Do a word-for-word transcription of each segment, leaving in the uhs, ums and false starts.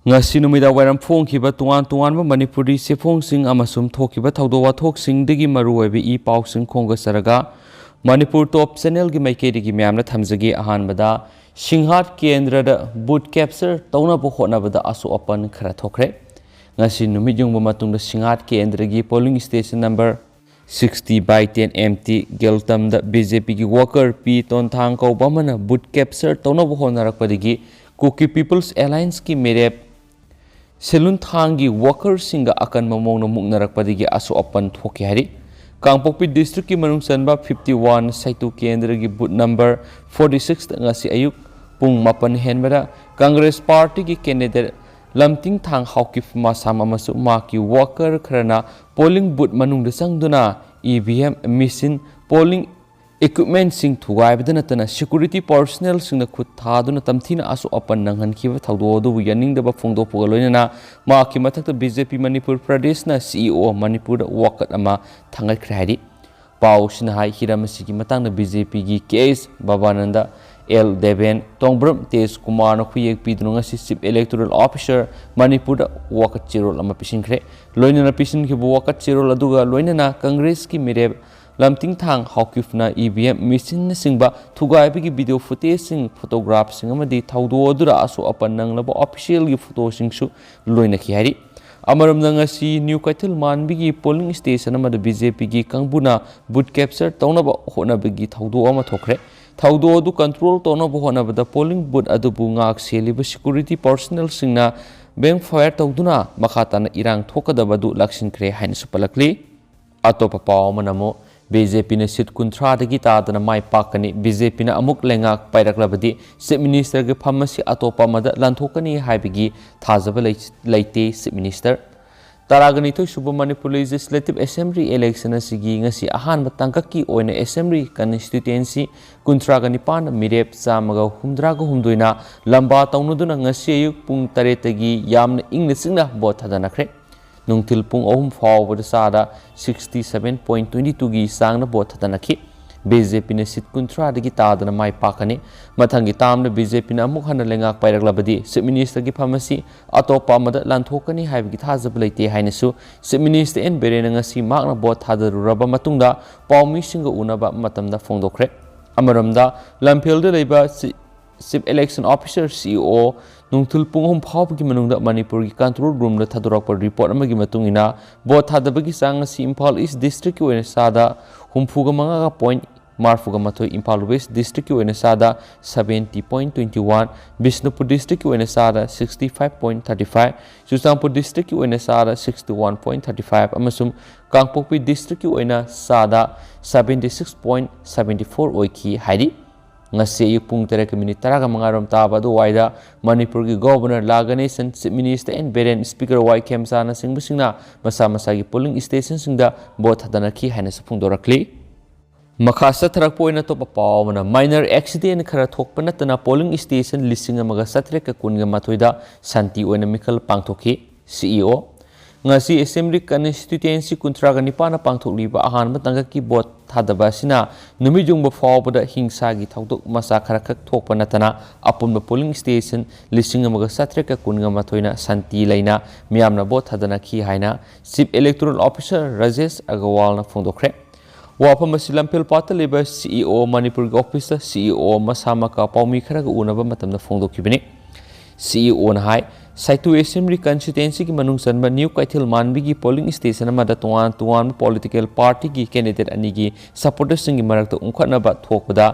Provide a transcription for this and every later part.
ꯉꯁꯤ ꯅꯨꯃꯤꯗꯥꯡ ꯋꯥꯏꯔꯝ ꯐꯣꯡꯈꯤꯕ ꯇꯣꯉꯥꯟ ꯇꯣꯉꯥꯟꯕ ꯃꯅꯤꯄꯨꯔꯤ ꯆꯦꯐꯣꯡꯁꯤꯡ ꯑꯃꯁꯨꯡ ꯊꯣꯛꯈꯤꯕ ꯊꯧꯗꯣꯛ ꯋꯥꯊꯣꯛꯁꯤꯡꯗꯒꯤ ꯃꯔꯨꯑꯣꯏꯕ ꯏ ꯄꯥꯎꯁꯤꯡ ꯈꯣꯝꯒꯠꯆꯔꯒ ꯃꯅꯤꯄꯨꯔ ꯇꯣꯞ ꯆꯦꯅꯦꯜꯒꯤ ꯃꯥꯏꯀꯩꯗꯒꯤ ꯃꯌꯥꯝꯅ ꯊꯝꯖꯒꯦ꯫ ꯑꯍꯥꯟꯕꯗ, ꯁꯤꯡꯍꯥꯠ ꯀꯦꯟꯗ꯭ꯔꯗ ꯕꯨꯠ ꯀꯦꯞꯆꯔ ꯇꯧꯅꯕ ꯍꯣꯠꯅꯕꯗ ꯑꯁꯣꯛ ꯑꯄꯟ ꯈꯔ ꯊꯣꯛꯈ꯭ꯔꯦ꯫ ꯉꯁꯤ ꯅꯨꯃꯤꯠ ꯌꯨꯡꯕ ꯃꯇꯨꯡꯗ ꯁꯤꯡꯍꯥꯠ ꯀꯦꯟꯗ꯭ꯔꯒꯤ polling station number sixty by ten M T ꯒꯦꯜꯇꯝꯗ B J P ꯒꯤ ꯋꯥꯀꯔ ꯄꯤ ꯇꯣꯟꯊꯥꯡ ꯀꯧꯕ ꯑꯃꯅ ꯕꯨꯠ ꯀꯦꯞꯆꯔ ꯇꯧꯅꯕ ꯍꯣꯠꯅꯔꯛꯄꯗꯒꯤ ꯀꯨꯀꯤ ꯄꯤꯄꯜꯁ ꯑꯦꯂꯥꯏꯟꯁꯀꯤ ꯃꯤꯔꯦꯞ ꯁꯦꯂꯨꯟꯊꯥꯡꯒꯤ ꯋꯥꯀꯔꯁꯤꯡꯒ ꯑꯀꯟꯕ ꯃꯑꯣꯡꯗ ꯃꯨꯛꯅꯔꯛꯄꯗꯒꯤ ꯑꯁꯣꯛ ꯑꯄꯟ ꯊꯣꯛꯈꯤ ꯍꯥꯏꯔꯤ꯫ ꯀꯥꯡꯄꯣꯛꯄꯤ ꯗꯤꯁꯇ꯭ꯔꯤꯛꯀꯤ ꯃꯅꯨꯡ ꯆꯟꯕ fifty one ꯁꯩꯇꯨ ꯀꯦꯟꯗ꯭ꯔꯒꯤ ꯕꯨꯠ ꯅꯝꯕꯔ forty six ꯉꯁꯤ ꯑꯌꯨꯛ ꯄꯨꯡ ꯃꯥꯄꯟ ꯍꯦꯟꯕꯗ ꯀꯪꯒ꯭ꯔꯦꯁ ꯄꯥꯔꯇꯤꯒꯤ ꯀꯦꯟꯗꯤꯗꯦꯠ ꯂꯝꯇꯤꯡꯊꯥꯡ ꯍꯥꯎꯀꯤꯞ ꯃꯁꯥꯝ ꯑꯃꯁꯨꯡ ꯃꯍꯥꯛꯀꯤ ꯋꯥꯀꯔ ꯈꯔꯅ ꯄꯣꯂꯤꯡ ꯕꯨꯠ ꯃꯅꯨꯡꯗ ꯆꯪꯗꯨꯅ E V M machine, polling equipmentꯁꯤꯡ ꯊꯨꯒꯥꯏꯕꯗ ꯅꯠꯇꯅ security personnelꯁꯤꯡꯅ ꯈꯨꯠ ꯊꯥꯗꯨꯅ ꯇꯝꯊꯤꯅ ꯑꯁꯣꯛ ꯑꯄꯟ ꯅꯪꯍꯟꯈꯤꯕ ꯊꯧꯗꯣꯛ ꯑꯗꯨꯕꯨ ꯌꯥꯅꯤꯡꯗꯕ ꯐꯣꯡꯗꯣꯛꯄꯒ ꯂꯣꯏꯅꯅ ꯃꯍꯥꯛꯀꯤ ꯃꯊꯛꯇ B J P Manipur ꯄ꯭ꯔꯗꯦꯁꯅ C E O ꯃꯅꯤꯄꯨꯔꯗ ꯋꯥꯀꯠ ꯑꯃ ꯊꯥꯡꯒꯠꯈ꯭ꯔꯦ ꯍꯥꯏꯔꯤ꯫ ꯄꯥꯎ ꯑꯁꯤꯅ ꯍꯥꯏ, ꯍꯤꯔꯝ ꯑꯁꯤꯒꯤ ꯃꯇꯥꯡꯗ B J P ꯒꯤ K S ꯕꯕꯥꯅꯟꯗ, L ꯗꯦꯕꯦꯟ, ꯇꯣꯡꯕ꯭ꯔꯝ ꯇꯦꯖ ꯀꯨꯃꯥꯔꯅ ꯈꯨꯌꯦꯛ ꯄꯤꯗꯨꯅ ꯉꯁꯤ Chief Electoral Officer ꯃꯅꯤꯄꯨꯔꯗ ꯋꯥꯀꯠ ꯆꯦꯔꯣꯜ ꯑꯃ ꯄꯤꯁꯤꯟꯈ꯭ꯔꯦ꯫ ꯂꯣꯏꯅꯅ ꯄꯤꯁꯤꯟꯈꯤꯕ ꯋꯥꯀꯠ ꯆꯦꯔꯣꯜ ꯑꯗꯨꯒ ꯂꯣꯏꯅꯅ ꯀꯪꯒ꯭ꯔꯦꯁꯀꯤ ꯃꯤꯔꯦꯞ ꯂꯝꯇꯤꯡꯊꯥꯡ ꯍꯥꯎꯀꯤꯞꯅ E V M machineꯅꯆꯤꯡꯕ ꯊꯨꯒꯥꯏꯕꯒꯤ video footageꯁꯤꯡ, photographꯁꯤꯡ ꯑꯃꯗꯤ ꯊꯧꯗꯣꯛ ꯑꯗꯨꯗ ꯑꯁꯣꯛ ꯑꯄꯟ ꯅꯪꯂꯕ officialꯒꯤ photoꯁꯤꯡꯁꯨ ꯂꯣꯏꯅꯈꯤ ꯍꯥꯏꯔꯤ꯫ ꯑꯃꯔꯣꯝꯗ, ꯉꯁꯤ ꯅ꯭ꯌꯨ ꯀꯩꯊꯦꯜ ꯃꯥꯟꯕꯤꯒꯤ polling station ꯑꯃꯗ B J P ꯒꯤ ꯀꯥꯡꯕꯨꯅ ꯕꯨꯠ ꯀꯦꯞꯆꯔ ꯇꯧꯅꯕ ꯍꯣꯠꯅꯕꯒꯤ ꯊꯧꯗꯣꯛ ꯑꯃ ꯊꯣꯛꯈ꯭ꯔꯦ꯫ ꯊꯧꯗꯣꯛ ꯑꯗꯨ control ꯇꯧꯅꯕ ꯍꯣꯠꯅꯕꯗ polling booth ꯑꯗꯨꯕꯨ ꯉꯥꯛ ꯁꯦꯜꯂꯤꯕ security personnelꯁꯤꯡꯅ backfire ꯇꯧꯗꯨꯅ ꯃꯈꯥ ꯇꯥꯅ ꯏꯔꯥꯡ ꯊꯣꯛꯀꯗꯕ ꯑꯗꯨ ꯂꯥꯛꯁꯤꯟꯈ꯭ꯔꯦ ꯍꯥꯏꯅꯁꯨ ꯄꯜꯂꯛꯂꯤ꯫ ꯑꯇꯣꯞꯄ ꯄꯥꯎ ꯑꯃꯅ ꯑꯃꯨꯛ, B J Pꯅ seat ꯀꯨꯟꯊ꯭ꯔꯥꯗꯒꯤ ꯇꯥꯗꯅ ꯃꯥꯏ ꯄꯥꯛꯀꯅꯤ꯫ B J Pꯅ ꯑꯃꯨꯛ ꯂꯩꯉꯥꯛ ꯄꯥꯏꯔꯛꯂꯕꯗꯤ Chief Ministerꯒꯤ ꯐꯝ ꯑꯁꯤ ꯑꯇꯣꯞꯄ ꯑꯃꯗ ꯂꯥꯟꯊꯣꯛꯀꯅꯤ ꯍꯥꯏꯕꯒꯤ ꯊꯥꯖꯕ ꯂꯩ-, ꯂꯩꯇꯦ Chief Minister꯫ ꯇꯔꯥꯒ ꯅꯤꯊꯣꯏ ꯁꯨꯕ Manipur Legislative Assembly election ꯑꯁꯤꯒꯤ ꯉꯁꯤ ꯑꯍꯥꯟꯕ ꯇꯥꯡꯀꯛꯀꯤ ꯑꯣꯏꯅ Assembly constituency ꯀꯨꯟꯊ꯭ꯔꯥꯒ ꯅꯤꯄꯥꯟꯗ ꯃꯤꯔꯦꯞ ꯆꯥꯝꯃꯒ ꯍꯨꯝꯗ꯭ꯔꯥꯒ ꯍꯨꯝꯗꯣꯏꯅ ꯂꯝꯕꯥ ꯇꯧꯅꯗꯨꯅ ꯉꯁꯤ ꯑꯌꯨꯛ ꯄꯨꯡ ꯇꯔꯦꯠꯇꯒꯤ ꯌꯥꯝꯅ ꯏꯪꯅ ꯆꯤꯛꯅ vote ꯊꯥꯗꯅꯈ꯭ꯔꯦ꯫ ꯅꯨꯡꯊꯤꯜ ꯄꯨꯡ ꯑꯍꯨꯝ ꯐꯥꯎꯕꯗ ꯆꯥꯗ sixty seven point twenty twoꯒꯤ ꯆꯥꯡꯅ vote ꯊꯥꯗꯅꯈꯤ꯫ ꯕꯤ ꯖꯦ ꯄꯤꯅ ꯁꯤꯠ ꯀꯨꯟꯊ꯭ꯔꯥꯗꯒꯤ ꯇꯥꯗꯅ ꯃꯥꯏ ꯄꯥꯛꯀꯅꯤ꯫ ꯃꯊꯪꯒꯤ ꯇꯥꯔꯝꯗ ꯕꯤ ꯖꯦ ꯄꯤꯅ ꯑꯃꯨꯛ ꯍꯟꯅ ꯂꯩꯉꯥꯛ ꯄꯥꯏꯔꯛꯂꯕꯗꯤ Chief Minister ꯒꯤ ꯐꯝ ꯑꯁꯤ ꯑꯇꯣꯞꯄ ꯑꯃꯗ ꯂꯥꯟꯊꯣꯛꯀꯅꯤ ꯍꯥꯏꯕꯒꯤ ꯊꯥꯖꯕ ꯂꯩꯇꯦ ꯍꯥꯏꯅꯁꯨ Chief Minister ꯑꯦꯟ ꯕꯤꯔꯦꯟꯅ ꯉꯁꯤ ꯃꯍꯥꯛꯅ ꯚꯣꯠ ꯊꯥꯗꯔꯨꯔꯕ ꯃꯇꯨꯡꯗ ꯄꯥꯎꯃꯤꯁꯤꯡꯒ ꯎꯅꯕ ꯃꯇꯝꯗ ꯐꯣꯡꯗꯣꯛꯈ꯭ꯔꯦ꯫ ꯑꯃꯔꯣꯝꯗ, ꯂꯝꯐꯦꯜꯗ ꯂꯩꯕ ꯆꯤ-, Chief Election Officer, C E O, ꯅꯨꯡꯊꯤꯜ ꯄꯨꯡ ꯑꯍꯨꯝ ꯐꯥꯎꯕꯒꯤ ꯃꯅꯨꯡꯗ ꯃꯅꯤꯄꯨꯔꯒꯤ control room ꯗ ꯊꯥꯗꯣꯔꯛꯄ report ꯑꯃꯒꯤ ꯃꯇꯨꯡ ꯏꯟꯅ, ꯚꯣꯠ ꯊꯥꯗꯕꯒꯤ ꯆꯥꯡ ꯑꯁꯤ ꯏꯝꯐꯥꯜ East District ꯀꯤ ꯑꯣꯏꯅ ꯆꯥꯗ ꯍꯨꯝꯐꯨꯒ ꯃꯉꯥꯒ point ꯃꯔꯤꯐꯨꯒ ꯃꯥꯊꯣꯏ, ꯏꯝꯐꯥꯜ West District ꯀꯤ ꯑꯣꯏꯅ ꯆꯥꯗ seventy point twenty one, Bishnupur District ꯀꯤ ꯑꯣꯏꯅ ꯆꯥꯗ sixty five point thirty five, Churachandpur District ꯀꯤ ꯑꯣꯏꯅ ꯆꯥꯗ sixty one point thirty five ꯑꯃꯁꯨꯡ ꯀꯥꯡꯄꯣꯛꯄꯤ District ꯀꯤ ꯑꯣꯏꯅ ꯆꯥꯗ seventy six point seventy four ꯑꯣꯏꯈꯤ ꯍꯥꯏꯔꯤ꯫ ꯉꯁꯤ ꯑꯌꯨꯛ ꯄꯨꯡ ꯇꯔꯦꯠꯀ ꯃꯤꯅꯤꯠ ꯇꯔꯥꯒ ꯃꯉꯥ ꯔꯣꯝ ꯇꯥꯕ ꯑꯗꯨꯋꯥꯏꯗ ꯃꯅꯤꯄꯨꯔꯒꯤ Governor La Ganesan, Chief Minister N Biren, Speaker Y ꯈꯦꯝꯆꯥꯅꯆꯤꯡꯕꯁꯤꯡꯅ ꯃꯁꯥ ꯃꯁꯥꯒꯤ polling station ꯁꯤꯡꯗ ꯚꯣꯠ ꯊꯥꯗꯅꯈꯤ ꯍꯥꯏꯅꯁꯨ ꯐꯣꯡꯗꯣꯔꯛꯂꯤ꯫ ꯃꯈꯥ ꯆꯠꯊꯔꯛꯄ ꯑꯣꯏꯅ ꯑꯇꯣꯞꯄ ꯄꯥꯎ ꯑꯃꯅ, minor accident ꯈꯔ ꯊꯣꯛꯄ ꯅꯠꯇꯅ polling station ꯂꯤꯁꯤꯡ ꯑꯃꯒ ꯆꯥꯇ꯭ꯔꯦꯠꯀ ꯀꯨꯟꯒ ꯃꯥꯊꯣꯏꯗ ꯁꯥꯟꯇꯤ ꯑꯣꯏꯅ ꯃꯤꯈꯜ ꯄꯥꯡꯊꯣꯛꯈꯤ꯫ C E O, ꯉꯁꯤ Assembly Constituency ꯀꯨꯟꯊ꯭ꯔꯥꯒ ꯅꯤꯄꯥꯟꯗ ꯄꯥꯡꯊꯣꯛꯂꯤꯕ ꯑꯍꯥꯟꯕ ꯇꯥꯡꯀꯛꯀꯤ ꯚꯣꯠ ꯊꯥꯗꯕ ꯑꯁꯤꯅ ꯅꯨꯃꯤꯠ ꯌꯨꯡꯕ ꯐꯥꯎꯕꯗ ꯍꯤꯡꯁꯥꯒꯤ ꯊꯧꯗꯣꯛ ꯃꯆꯥ ꯈꯔꯈꯛ ꯊꯣꯛꯄ ꯅꯠꯇꯅ ꯑꯄꯨꯟꯕ polling station ꯂꯤꯁꯤꯡ ꯑꯃꯒ ꯆꯥꯇ꯭ꯔꯦꯠꯀ ꯀꯨꯟꯒ ꯃꯥꯊꯣꯏꯅ ꯁꯥꯟꯇꯤ ꯂꯩꯅ ꯃꯤꯌꯥꯝꯅ ꯚꯣꯠ ꯊꯥꯗꯅꯈꯤ ꯍꯥꯏꯅ Chief Electoral Officer ꯔꯥꯖꯦꯁ ꯑꯒꯔꯋꯥꯜꯅ ꯐꯣꯡꯗꯣꯛꯈ꯭ꯔꯦ꯫ ꯋꯥꯐꯝ ꯑꯁꯤ ꯂꯝꯐꯦꯜ ꯄꯥꯠꯇ ꯂꯩꯕ C E O ꯃꯅꯤꯄꯨꯔꯒꯤ office ꯇ C E O ꯃꯁꯥꯃꯛꯀ ꯄꯥꯎꯃꯤ ꯈꯔꯒ ꯎꯅꯕ ꯃꯇꯝꯗ ꯐꯣꯡꯗꯣꯛꯈꯤꯕꯅꯤ꯫ C E O ꯅ ꯍꯥꯏ, ꯁꯥꯏꯇꯨ Assembly Constituency ꯒꯤ ꯃꯅꯨꯡ ꯆꯟꯕ ꯅ꯭ꯌꯨ ꯀꯩꯊꯦꯜ ꯃꯥꯟꯕꯤꯒꯤ polling station ꯑꯃꯗ ꯇꯣꯉꯥꯟ ꯇꯣꯉꯥꯟꯕ political party ꯒꯤ candidate ꯑꯅꯤꯒꯤ supporter ꯁꯤꯡꯒꯤ ꯃꯔꯛꯇ ꯎꯪꯈꯠꯅꯕ ꯊꯣꯛꯄꯗ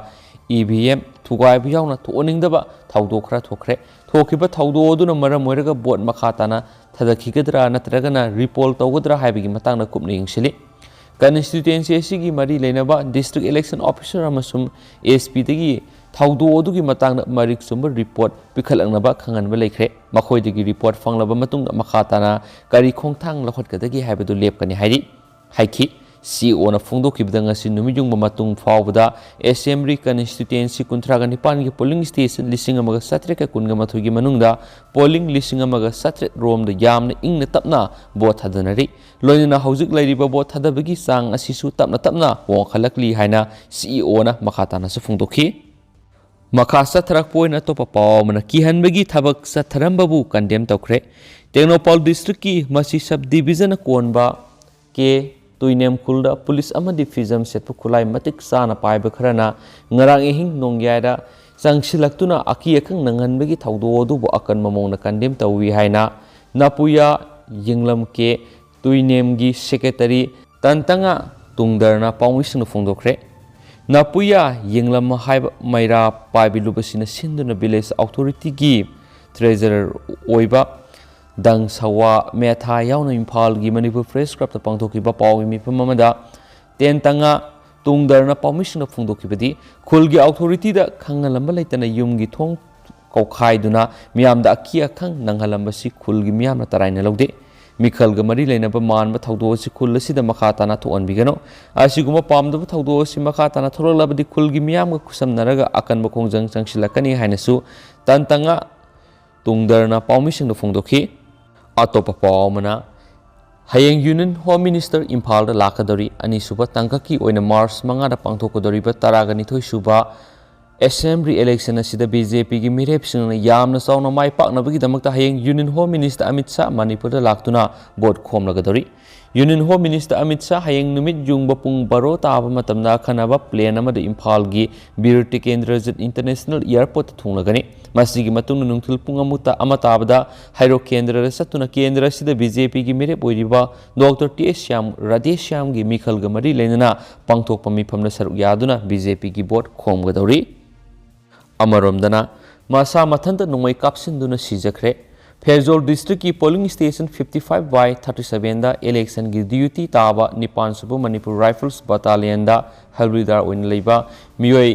E V M ꯊꯨꯒꯥꯏꯕ ꯌꯥꯎꯅ ꯊꯣꯛꯍꯟꯅꯤꯡꯗꯕ ꯊꯧꯗꯣꯛ ꯈꯔ ꯊꯣꯛꯈ꯭ꯔꯦ꯫ ꯊꯣꯛꯈꯤꯕ ꯊꯧꯗꯣꯛ ꯑꯗꯨꯅ ꯃꯔꯝ ꯑꯣꯏꯔꯒ ꯚꯣꯠ ꯃꯈꯥ ꯇꯥꯅ ꯊꯥꯗꯈꯤꯒꯗ꯭ꯔꯥ ꯅꯠꯇ꯭ꯔꯒꯅ repoll ꯇꯧꯒꯗ꯭ꯔꯥ ꯍꯥꯏꯕꯒꯤ ꯃꯇꯥꯡꯗ ꯀꯨꯞꯅ ꯌꯦꯡꯁꯤꯜꯂꯤ꯫ Constituency ꯑꯁꯤꯒꯤ ꯃꯔꯤ ꯂꯩꯅꯕ District Election Officer ꯑꯃꯁꯨꯡ S P ꯗꯒꯤ ꯊꯧꯗꯣꯛ ꯑꯗꯨꯒꯤ ꯃꯇꯥꯡꯗ ꯃꯔꯤꯛ ꯆꯨꯝꯕ report ꯄꯤꯈꯠꯂꯛꯅꯕ ꯈꯪꯍꯟꯕ ꯂꯩꯈ꯭ꯔꯦ꯫ ꯃꯈꯣꯏꯗꯒꯤ report ꯐꯪꯂꯕ ꯃꯇꯨꯡꯗ ꯃꯈꯥ ꯇꯥꯅ ꯀꯔꯤ ꯈꯣꯡꯊꯥꯡ ꯂꯧꯈꯠꯀꯗꯒꯦ ꯍꯥꯏꯕꯗꯨ ꯂꯦꯞꯀꯅꯤ ꯍꯥꯏꯔꯤ꯫ ꯍꯥꯏꯈꯤ꯫ ꯁꯤꯏꯑꯣꯅ ꯐꯣꯡꯗꯣꯛꯈꯤꯕꯗ, ꯉꯁꯤ ꯅꯨꯃꯤꯠ ꯌꯨꯡꯕ ꯃꯇꯨꯡ ꯐꯥꯎꯕꯗ Assembly Constituency ꯀꯨꯟꯊ꯭ꯔꯥꯒ ꯅꯤꯄꯥꯟꯒꯤ polling station ꯂꯤꯁꯤꯡ ꯑꯃꯒ ꯆꯥꯇ꯭ꯔꯦꯠꯀ ꯀꯨꯟꯒ ꯃꯥꯊꯣꯏꯒꯤ ꯃꯅꯨꯡꯗ polling ꯂꯤꯁꯤꯡ ꯑꯃꯒ ꯆꯥꯇ꯭ꯔꯦꯠ ꯔꯣꯝꯗ ꯌꯥꯝꯅ ꯏꯪꯅ ꯇꯞꯅ vote ꯊꯥꯗꯅꯔꯤ꯫ ꯂꯣꯏꯅꯅ ꯍꯧꯖꯤꯛ ꯂꯩꯔꯤꯕ vote ꯊꯥꯗꯕꯒꯤ ꯆꯥꯡ ꯑꯁꯤꯁꯨ ꯇꯞꯅ ꯇꯞꯅ ꯋꯥꯡꯈꯠꯂꯛꯂꯤ ꯍꯥꯏꯅ ꯁꯤꯏꯑꯣꯅ ꯃꯈꯥ ꯇꯥꯅꯁꯨ ꯐꯣꯡꯗꯣꯛꯈꯤ꯫ ꯃꯈꯥ ꯆꯠꯊꯔꯛꯄ ꯑꯣꯏꯅ ꯑꯇꯣꯞꯄ ꯄꯥꯎ ꯑꯃꯅ, ꯀꯤꯍꯟꯕꯒꯤ ꯊꯕꯛ ꯆꯠꯊꯔꯝꯕꯕꯨ condemn ꯇꯧꯈ꯭ꯔꯦ꯫ ꯇꯦꯡꯅꯧꯄꯥꯜ districtꯀꯤ ꯃꯁꯤ sub divisionꯅ ꯀꯣꯟꯕ ꯀꯦ ꯇꯨꯏꯅꯦꯝ ꯈꯨꯜꯗ police ꯑꯃꯗꯤ ꯐꯤꯖꯝ ꯁꯦꯠꯄ ꯈꯨꯠꯂꯥꯏ ꯃꯇꯤꯛ ꯆꯥꯅ ꯄꯥꯏꯕ ꯈꯔꯅ ꯉꯔꯥꯡ ꯑꯍꯤꯡ ꯅꯣꯡꯌꯥꯏꯗ ꯆꯪꯁꯤꯜꯂꯛꯇꯨꯅ ꯑꯀꯤ ꯑꯈꯪ ꯅꯪꯍꯟꯕꯒꯤ ꯊꯧꯗꯣꯛ ꯑꯗꯨꯕꯨ ꯑꯀꯟꯕ ꯃꯑꯣꯡꯗ condemn ꯇꯧꯏ ꯍꯥꯏꯅ ꯅꯥꯄꯨꯌꯥ ꯌꯦꯡꯂꯝ ꯀꯦ ꯇꯨꯏꯅꯦꯝꯒꯤ secretary ꯇꯟꯇꯉꯥ ꯇꯨꯡꯗꯔꯅ ꯄꯥꯎꯃꯤꯁꯤꯡꯗ ꯐꯣꯡꯗꯣꯛꯈ꯭ꯔꯦ꯫ ꯅꯥꯄꯨꯌꯥ ꯌꯦꯡꯂꯝ ꯍꯥꯏꯕ ꯃꯩꯔꯥ ꯄꯥꯏꯕꯤ ꯂꯨꯞ ꯑꯁꯤꯅ ꯁꯤꯟꯗꯨꯅ village authorityꯒꯤ treasurer ꯑꯣꯏꯕ ꯗꯪ ꯁꯋꯥ ꯃꯦꯊꯥ ꯌꯥꯎꯅ ꯏꯝꯐꯥꯜꯒꯤ ꯃꯅꯤꯄꯨꯔ Press Clubꯇ ꯄꯥꯡꯊꯣꯛꯈꯤꯕ ꯄꯥꯎꯒꯤ ꯃꯤꯐꯝ ꯑꯃꯗ ꯇꯦꯟꯇꯉꯥ ꯇꯨꯡꯗꯔꯅ ꯄꯥꯎꯃꯤꯁꯤꯡꯗ ꯐꯣꯡꯗꯣꯛꯈꯤꯕꯗꯤ, ꯈꯨꯜꯒꯤ authorityꯗ ꯈꯪꯍꯜꯂꯝꯕ ꯂꯩꯇꯅ ꯌꯨꯝꯒꯤ ꯊꯣꯡ ꯀꯧꯈꯥꯏꯗꯨꯅ ꯃꯤꯌꯥꯝꯗ ꯑꯀꯤ ꯑꯈꯪ ꯅꯪꯍꯜꯂꯝꯕꯁꯤ ꯈꯨꯜꯒꯤ ꯃꯤꯌꯥꯝꯅ ꯇꯔꯥꯏꯅ ꯂꯧꯗꯦ꯫ ꯃꯤꯈꯜꯒ ꯃꯔꯤ ꯂꯩꯅꯕ ꯃꯥꯟꯕ ꯊꯧꯗꯣꯛ ꯑꯁꯤ ꯈꯨꯜ ꯑꯁꯤꯗ ꯃꯈꯥ ꯇꯥꯅ ꯊꯣꯛꯍꯟꯕꯤꯒꯅꯨ꯫ ꯑꯁꯤꯒꯨꯝꯕ ꯄꯥꯝꯗꯕ ꯊꯧꯗꯣꯛ ꯑꯁꯤ ꯃꯈꯥ ꯇꯥꯅ ꯊꯣꯛꯂꯛꯂꯕꯗꯤ ꯈꯨꯜꯒꯤ ꯃꯤꯌꯥꯝꯒ ꯈꯨꯠꯁꯝꯅꯔꯒ ꯑꯀꯟꯕ ꯈꯣꯡꯖꯪ ꯆꯪꯁꯤꯜꯂꯛꯀꯅꯤ ꯍꯥꯏꯅꯁꯨ ꯇꯟꯇꯉꯥ ꯇꯨꯡꯗꯔꯅ ꯄꯥꯎꯃꯤꯁꯤꯡꯗ ꯐꯣꯡꯗꯣꯛꯈꯤ꯫ ꯑꯇꯣꯞꯄ ꯄꯥꯎ ꯑꯃꯅ, ꯍꯌꯦꯡ Union Home Minister ꯏꯝꯐꯥꯜꯗ ꯂꯥꯛꯀꯗꯧꯔꯤ꯫ ꯑꯅꯤꯁꯨꯕ ꯇꯥꯡꯀꯛꯀꯤ ꯑꯣꯏꯅ March ꯃꯉꯥꯗ ꯄꯥꯡꯊꯣꯛꯀꯗꯧꯔꯤꯕ ꯇꯔꯥꯒ ꯅꯤꯊꯣꯏ ꯁꯨꯕ Assembly election ꯑꯁꯤꯗ BJPꯒꯤ ꯃꯤꯔꯦꯞꯁꯤꯡꯅ ꯌꯥꯝꯅ ꯆꯥꯎꯅ ꯃꯥꯏ ꯄꯥꯛꯅꯕꯒꯤꯗꯃꯛꯇ ꯍꯌꯦꯡ Union Home Minister Amit Shah ꯃꯅꯤꯄꯨꯔꯗ ꯂꯥꯛꯇꯨꯅ vote ꯈꯣꯝꯂꯒꯗꯧꯔꯤ꯫ Union Home Minister Amit Shah ꯍꯌꯦꯡ ꯅꯨꯃꯤꯠ ꯌꯨꯡꯕ ꯄꯨꯡ ꯕꯥꯔꯣ ꯇꯥꯕ ꯃꯇꯝꯗ ꯑꯈꯟꯅꯕ plane ꯑꯃꯗ ꯏꯝꯐꯥꯜꯒꯤ ꯕꯤꯔ ꯇꯤꯀꯦꯟꯗ꯭ꯔꯖꯤꯠ International Airportꯇ ꯊꯨꯡꯂꯒꯅꯤ꯫ ꯃꯁꯤꯒꯤ ꯃꯇꯨꯡꯗ ꯅꯨꯡꯊꯤꯜ ꯄꯨꯡ ꯑꯃ ꯇ-, ꯑꯃ ꯇꯥꯕꯗ ꯍꯩꯔꯣꯛ ꯀꯦꯟꯗ꯭ꯔꯗ ꯆꯠꯇꯨꯅ ꯀꯦꯟꯗ꯭ꯔ ꯑꯁꯤꯗ BJPꯒꯤ ꯃꯤꯔꯦꯞ ꯑꯣꯏꯔꯤꯕ Doctor ꯇꯤ ꯑꯦꯁ ꯁ꯭ꯌꯥꯝ, ꯔꯥꯙꯦꯁ꯭ꯌꯥꯝꯒꯤ ꯃꯤꯈꯜꯒ ꯃꯔꯤ ꯂꯩꯅꯅ ꯄꯥꯡꯊꯣꯛꯄ ꯃꯤꯐꯝꯗ ꯁꯔꯨꯛ ꯌꯥꯗꯨꯅ BJPꯒꯤ vote ꯈꯣꯝꯒꯗꯧꯔꯤ꯫ ꯑꯃꯔꯣꯝꯗꯅ, ꯃꯁꯥ ꯃꯊꯟꯇ ꯅꯣꯡꯃꯩ ꯀꯥꯞꯁꯤꯟꯗꯨꯅ ꯁꯤꯖꯈ꯭ꯔꯦ꯫ Pherzawl districtꯀꯤ polling station fifty five by thirty sevenꯗ electionꯒꯤ duty ꯇꯥꯕ ꯅꯤꯄꯥꯟ ꯁꯨꯕ Manipur Rifles battalionꯗ ꯍꯧꯜꯗꯥꯔ ꯑꯣꯏꯅ ꯂꯩꯕ ꯃꯤꯑꯣꯏ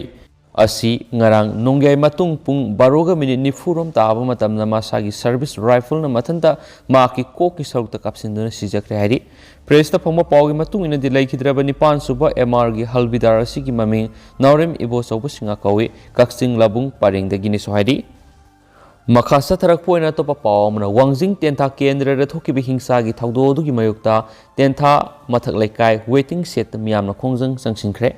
ꯑꯁꯤ ꯉꯔꯥꯡ ꯅꯣꯡꯌꯥꯏ ꯃꯇꯨꯡ ꯄꯨꯡ ꯕꯥꯔꯣꯒ ꯃꯤꯅꯤꯠ ꯅꯤꯐꯨ ꯔꯣꯝ ꯇꯥꯕ ꯃꯇꯝꯗ ꯃꯁꯥꯒꯤ ꯁꯔꯚꯤꯁ ꯔꯥꯏꯐꯜꯅ ꯃꯊꯟꯇ ꯃꯍꯥꯛꯀꯤ ꯀꯣꯛꯀꯤ ꯁꯔꯨꯛꯇ ꯀꯥꯞꯁꯤꯟꯗꯨꯅ ꯁꯤꯖꯈ꯭ꯔꯦ ꯍꯥꯏꯔꯤ꯫ ꯄ꯭ꯔꯦꯁꯇ ꯐꯣꯡꯕ ꯄꯥꯎꯒꯤ ꯃꯇꯨꯡ ꯏꯟꯅꯗꯤ, ꯂꯩꯈꯤꯗ꯭ꯔꯕ ꯅꯤꯄꯥꯟ ꯁꯨꯕ ꯑꯦꯝ ꯑꯥꯔꯒꯤ ꯍꯜꯕꯤꯗꯥꯔ ꯑꯁꯤꯒꯤ ꯃꯃꯤꯡ ꯅꯥꯎꯔꯦꯝ ꯏꯕꯣꯆꯧꯕ ꯁꯤꯡꯍ ꯀꯧꯏ, ꯀꯛꯆꯤꯡ ꯂꯥꯕꯨꯡ ꯄꯔꯦꯡꯗꯒꯤꯅꯤꯁꯨ ꯍꯥꯏꯔꯤ꯫ ꯃꯈꯥ ꯆꯠꯊꯔꯛꯄ ꯑꯣꯏꯅ ꯑꯇꯣꯞꯄ ꯄꯥꯎ ꯑꯃꯅ, ꯋꯥꯡꯖꯤꯡ ꯇꯦꯟꯊꯥ ꯀꯦꯟꯗ꯭ꯔꯗ ꯊꯣꯛꯈꯤꯕ ꯍꯤꯡꯁꯥꯒꯤ ꯊꯧꯗꯣꯛ ꯑꯗꯨꯒꯤ ꯃꯥꯌꯣꯛꯇ ꯇꯦꯟꯊꯥ ꯃꯊꯛ ꯂꯩꯀꯥꯏ ꯋꯦꯇꯤꯡ ꯁꯦꯗꯇ ꯃꯤꯌꯥꯝꯅ ꯈꯣꯡꯖꯪ ꯆꯪꯁꯤꯟꯈ꯭ꯔꯦ꯫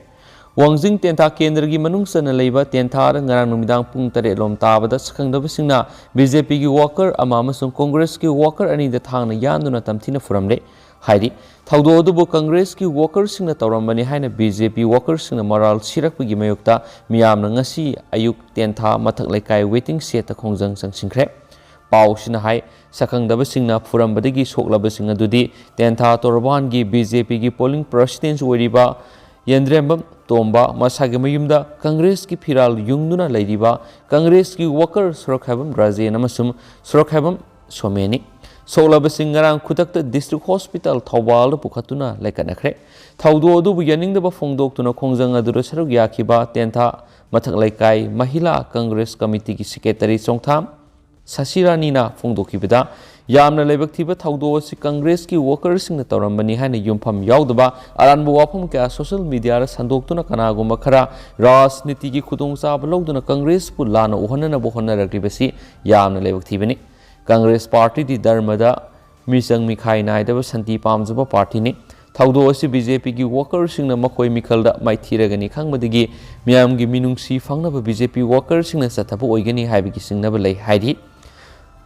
ꯋꯥꯡꯖꯤꯡ ꯇꯦꯟꯊꯥ ꯀꯦꯟꯗ꯭ꯔꯒꯤ ꯃꯅꯨꯡ ꯆꯟꯅ ꯂꯩꯕ ꯇꯦꯟꯊꯥꯗ ꯉꯔꯥꯡ ꯅꯨꯃꯤꯗꯥꯡ ꯄꯨꯡ ꯇꯔꯦꯠ ꯂꯣꯝ ꯇꯥꯕꯗ ꯁꯛꯈꯪꯗꯕꯁꯤꯡꯅ ꯕꯤ ꯖꯦ ꯄꯤꯒꯤ ꯋꯥꯀꯔ ꯑꯃ ꯑꯃꯁꯨꯡ ꯀꯣꯡꯒ꯭ꯔꯦꯁꯀꯤ ꯋꯥꯀꯔ ꯑꯅꯤꯗ ꯊꯥꯡꯅ ꯌꯥꯟꯗꯨꯅ ꯇꯝꯊꯤꯅ ꯐꯨꯔꯝꯂꯦ ꯍꯥꯏꯔꯤ꯫ ꯊꯧꯗꯣꯛ ꯑꯗꯨꯕꯨ ꯀꯪꯒ꯭ꯔꯦꯁꯀꯤ ꯋꯥꯀꯔꯁꯤꯡꯅ ꯇꯧꯔꯝꯕꯅꯤ ꯍꯥꯏꯅ ꯕꯤ ꯖꯦ ꯄꯤ ꯋꯥꯀꯔꯁꯤꯡꯅ ꯃꯔꯥꯜ ꯁꯤꯔꯛꯄꯒꯤ ꯃꯥꯌꯣꯛꯇ ꯃꯤꯌꯥꯝꯅ ꯉꯁꯤ ꯑꯌꯨꯛ ꯇꯦꯟꯊꯥ ꯃꯊꯛ ꯂꯩꯀꯥꯏ ꯋꯦꯇꯤꯡ ꯁꯦꯗꯇ ꯈꯣꯡꯖꯪ ꯆꯪꯁꯤꯟꯈ꯭ꯔꯦ꯫ ꯄꯥꯎꯁꯤꯅ ꯍꯥꯏ, ꯁꯛꯈꯪꯗꯕꯁꯤꯡꯅ ꯐꯨꯔꯝꯕꯗꯒꯤ ꯁꯣꯛꯂꯕꯁꯤꯡ ꯑꯗꯨꯗꯤ ꯇꯦꯟꯊꯥ ꯇꯣꯔꯕꯥꯟꯒꯤ ꯕꯤ ꯖꯦ ꯄꯤꯒꯤ ꯄꯣꯂꯤꯡ ꯄ꯭ꯔꯁꯤꯗꯦꯟꯁꯨ ꯑꯣꯏꯔꯤꯕ ꯌꯦꯟꯗ꯭ꯔꯦꯝꯕꯝ ꯇꯣꯝꯕ, ꯃꯁꯥꯒꯤ ꯃꯌꯨꯝꯗ ꯀꯪꯒ꯭ꯔꯦꯁꯀꯤ ꯐꯤꯔꯥꯜ ꯌꯨꯡꯗꯨꯅ ꯂꯩꯔꯤꯕ ꯀꯪꯒ꯭ꯔꯦꯁꯀꯤ ꯋꯥꯀꯔ ꯁꯣꯔꯣꯛꯈꯥꯏꯕꯝ ꯔꯥꯖꯦꯟ ꯑꯃꯁꯨꯡ ꯁꯣꯔꯣꯛꯈꯥꯏꯕꯝ ꯁꯣꯃꯦꯟꯅꯤ꯫ ꯁꯣꯛꯂꯕꯁꯤꯡ ꯉꯔꯥꯡ ꯈꯨꯗꯛꯇ ꯗꯤꯁꯇ꯭ꯔꯤꯛ ꯍꯣꯁꯄꯤꯇꯥꯜ ꯊꯧꯕꯥꯜꯗ ꯄꯨꯈꯠꯇꯨꯅ ꯂꯩꯈꯠꯅꯈ꯭ꯔꯦ꯫ ꯊꯧꯗꯣꯛ ꯑꯗꯨꯕꯨ ꯌꯥꯅꯤꯡꯗꯕ ꯐꯣꯡꯗꯣꯛꯇꯨꯅ ꯈꯣꯡꯖꯪ ꯑꯗꯨꯗ ꯁꯔꯨꯛ ꯌꯥꯈꯤꯕ ꯇꯦꯟꯊꯥ ꯃꯊꯛ ꯂꯩꯀꯥꯏ ꯃꯍꯤꯂꯥ ꯀꯪꯒ꯭ꯔꯦꯁ ꯀꯃꯤꯇꯤꯒꯤ ꯁꯦꯀ꯭ꯔꯦꯇꯔꯤ ꯆꯣꯡꯊꯥꯝ ꯁꯁꯤꯔꯥꯅꯤꯅ ꯐꯣꯡꯗꯣꯛꯈꯤꯕꯗ, ꯌꯥꯝꯅ ꯂꯥꯏꯕꯛ ꯊꯤꯕ ꯊꯧꯗꯣꯛ ꯑꯁꯤ ꯀꯪꯒ꯭ꯔꯦꯁꯀꯤ ꯋꯥꯀꯔꯁꯤꯡꯅ ꯇꯧꯔꯝꯕꯅꯤ ꯍꯥꯏꯅ ꯌꯨꯝꯐꯝ ꯌꯥꯎꯗꯕ ꯑꯔꯥꯟꯕ ꯋꯥꯐꯝ ꯀꯌꯥ ꯁꯣꯁꯤꯌꯦꯜ ꯃꯤꯗꯤꯌꯥꯗ ꯁꯟꯗꯣꯛꯇꯨꯅ ꯀꯅꯥꯒꯨꯝꯕ ꯈꯔ ꯔꯥꯖꯅꯤꯇꯤꯒꯤ ꯈꯨꯗꯣꯡꯆꯥꯕ ꯂꯧꯗꯨꯅ ꯀꯪꯒ꯭ꯔꯦꯁꯄꯨ ꯂꯥꯟꯅ ꯎꯍꯟꯅꯅꯕ ꯍꯣꯠꯅꯔꯛꯂꯤꯕꯁꯤ ꯌꯥꯝꯅ ꯂꯥꯏꯕꯛ ꯊꯤꯕꯅꯤ꯫ ꯀꯪꯒ꯭ꯔꯦꯁ ꯄꯥꯔꯇꯤꯗꯤ ꯙꯔꯃꯗ ꯃꯤꯆꯪ ꯃꯤꯈꯥꯏ ꯅꯥꯏꯗꯕ ꯁꯥꯟꯇꯤ ꯄꯥꯝꯖꯕ ꯄꯥꯔꯇꯤꯅꯤ꯫ ꯊꯧꯗꯣꯛ ꯑꯁꯤ ꯕꯤ ꯖꯦ ꯄꯤꯒꯤ ꯋꯥꯀꯔꯁꯤꯡꯅ ꯃꯈꯣꯏ ꯃꯤꯈꯜꯗ ꯃꯥꯏꯊꯤꯔꯒꯅꯤ ꯈꯪꯕꯗꯒꯤ ꯃꯤꯌꯥꯝꯒꯤ ꯃꯤꯅꯨꯡꯁꯤ ꯐꯪꯅꯕ ꯕꯤ ꯖꯦ ꯄꯤ ꯋꯥꯀꯔꯁꯤꯡꯅ ꯆꯠꯊꯕ ꯑꯣꯏꯒꯅꯤ ꯍꯥꯏꯕꯒꯤ ꯆꯤꯡꯅꯕ ꯂꯩ ꯍꯥꯏꯔꯤ꯫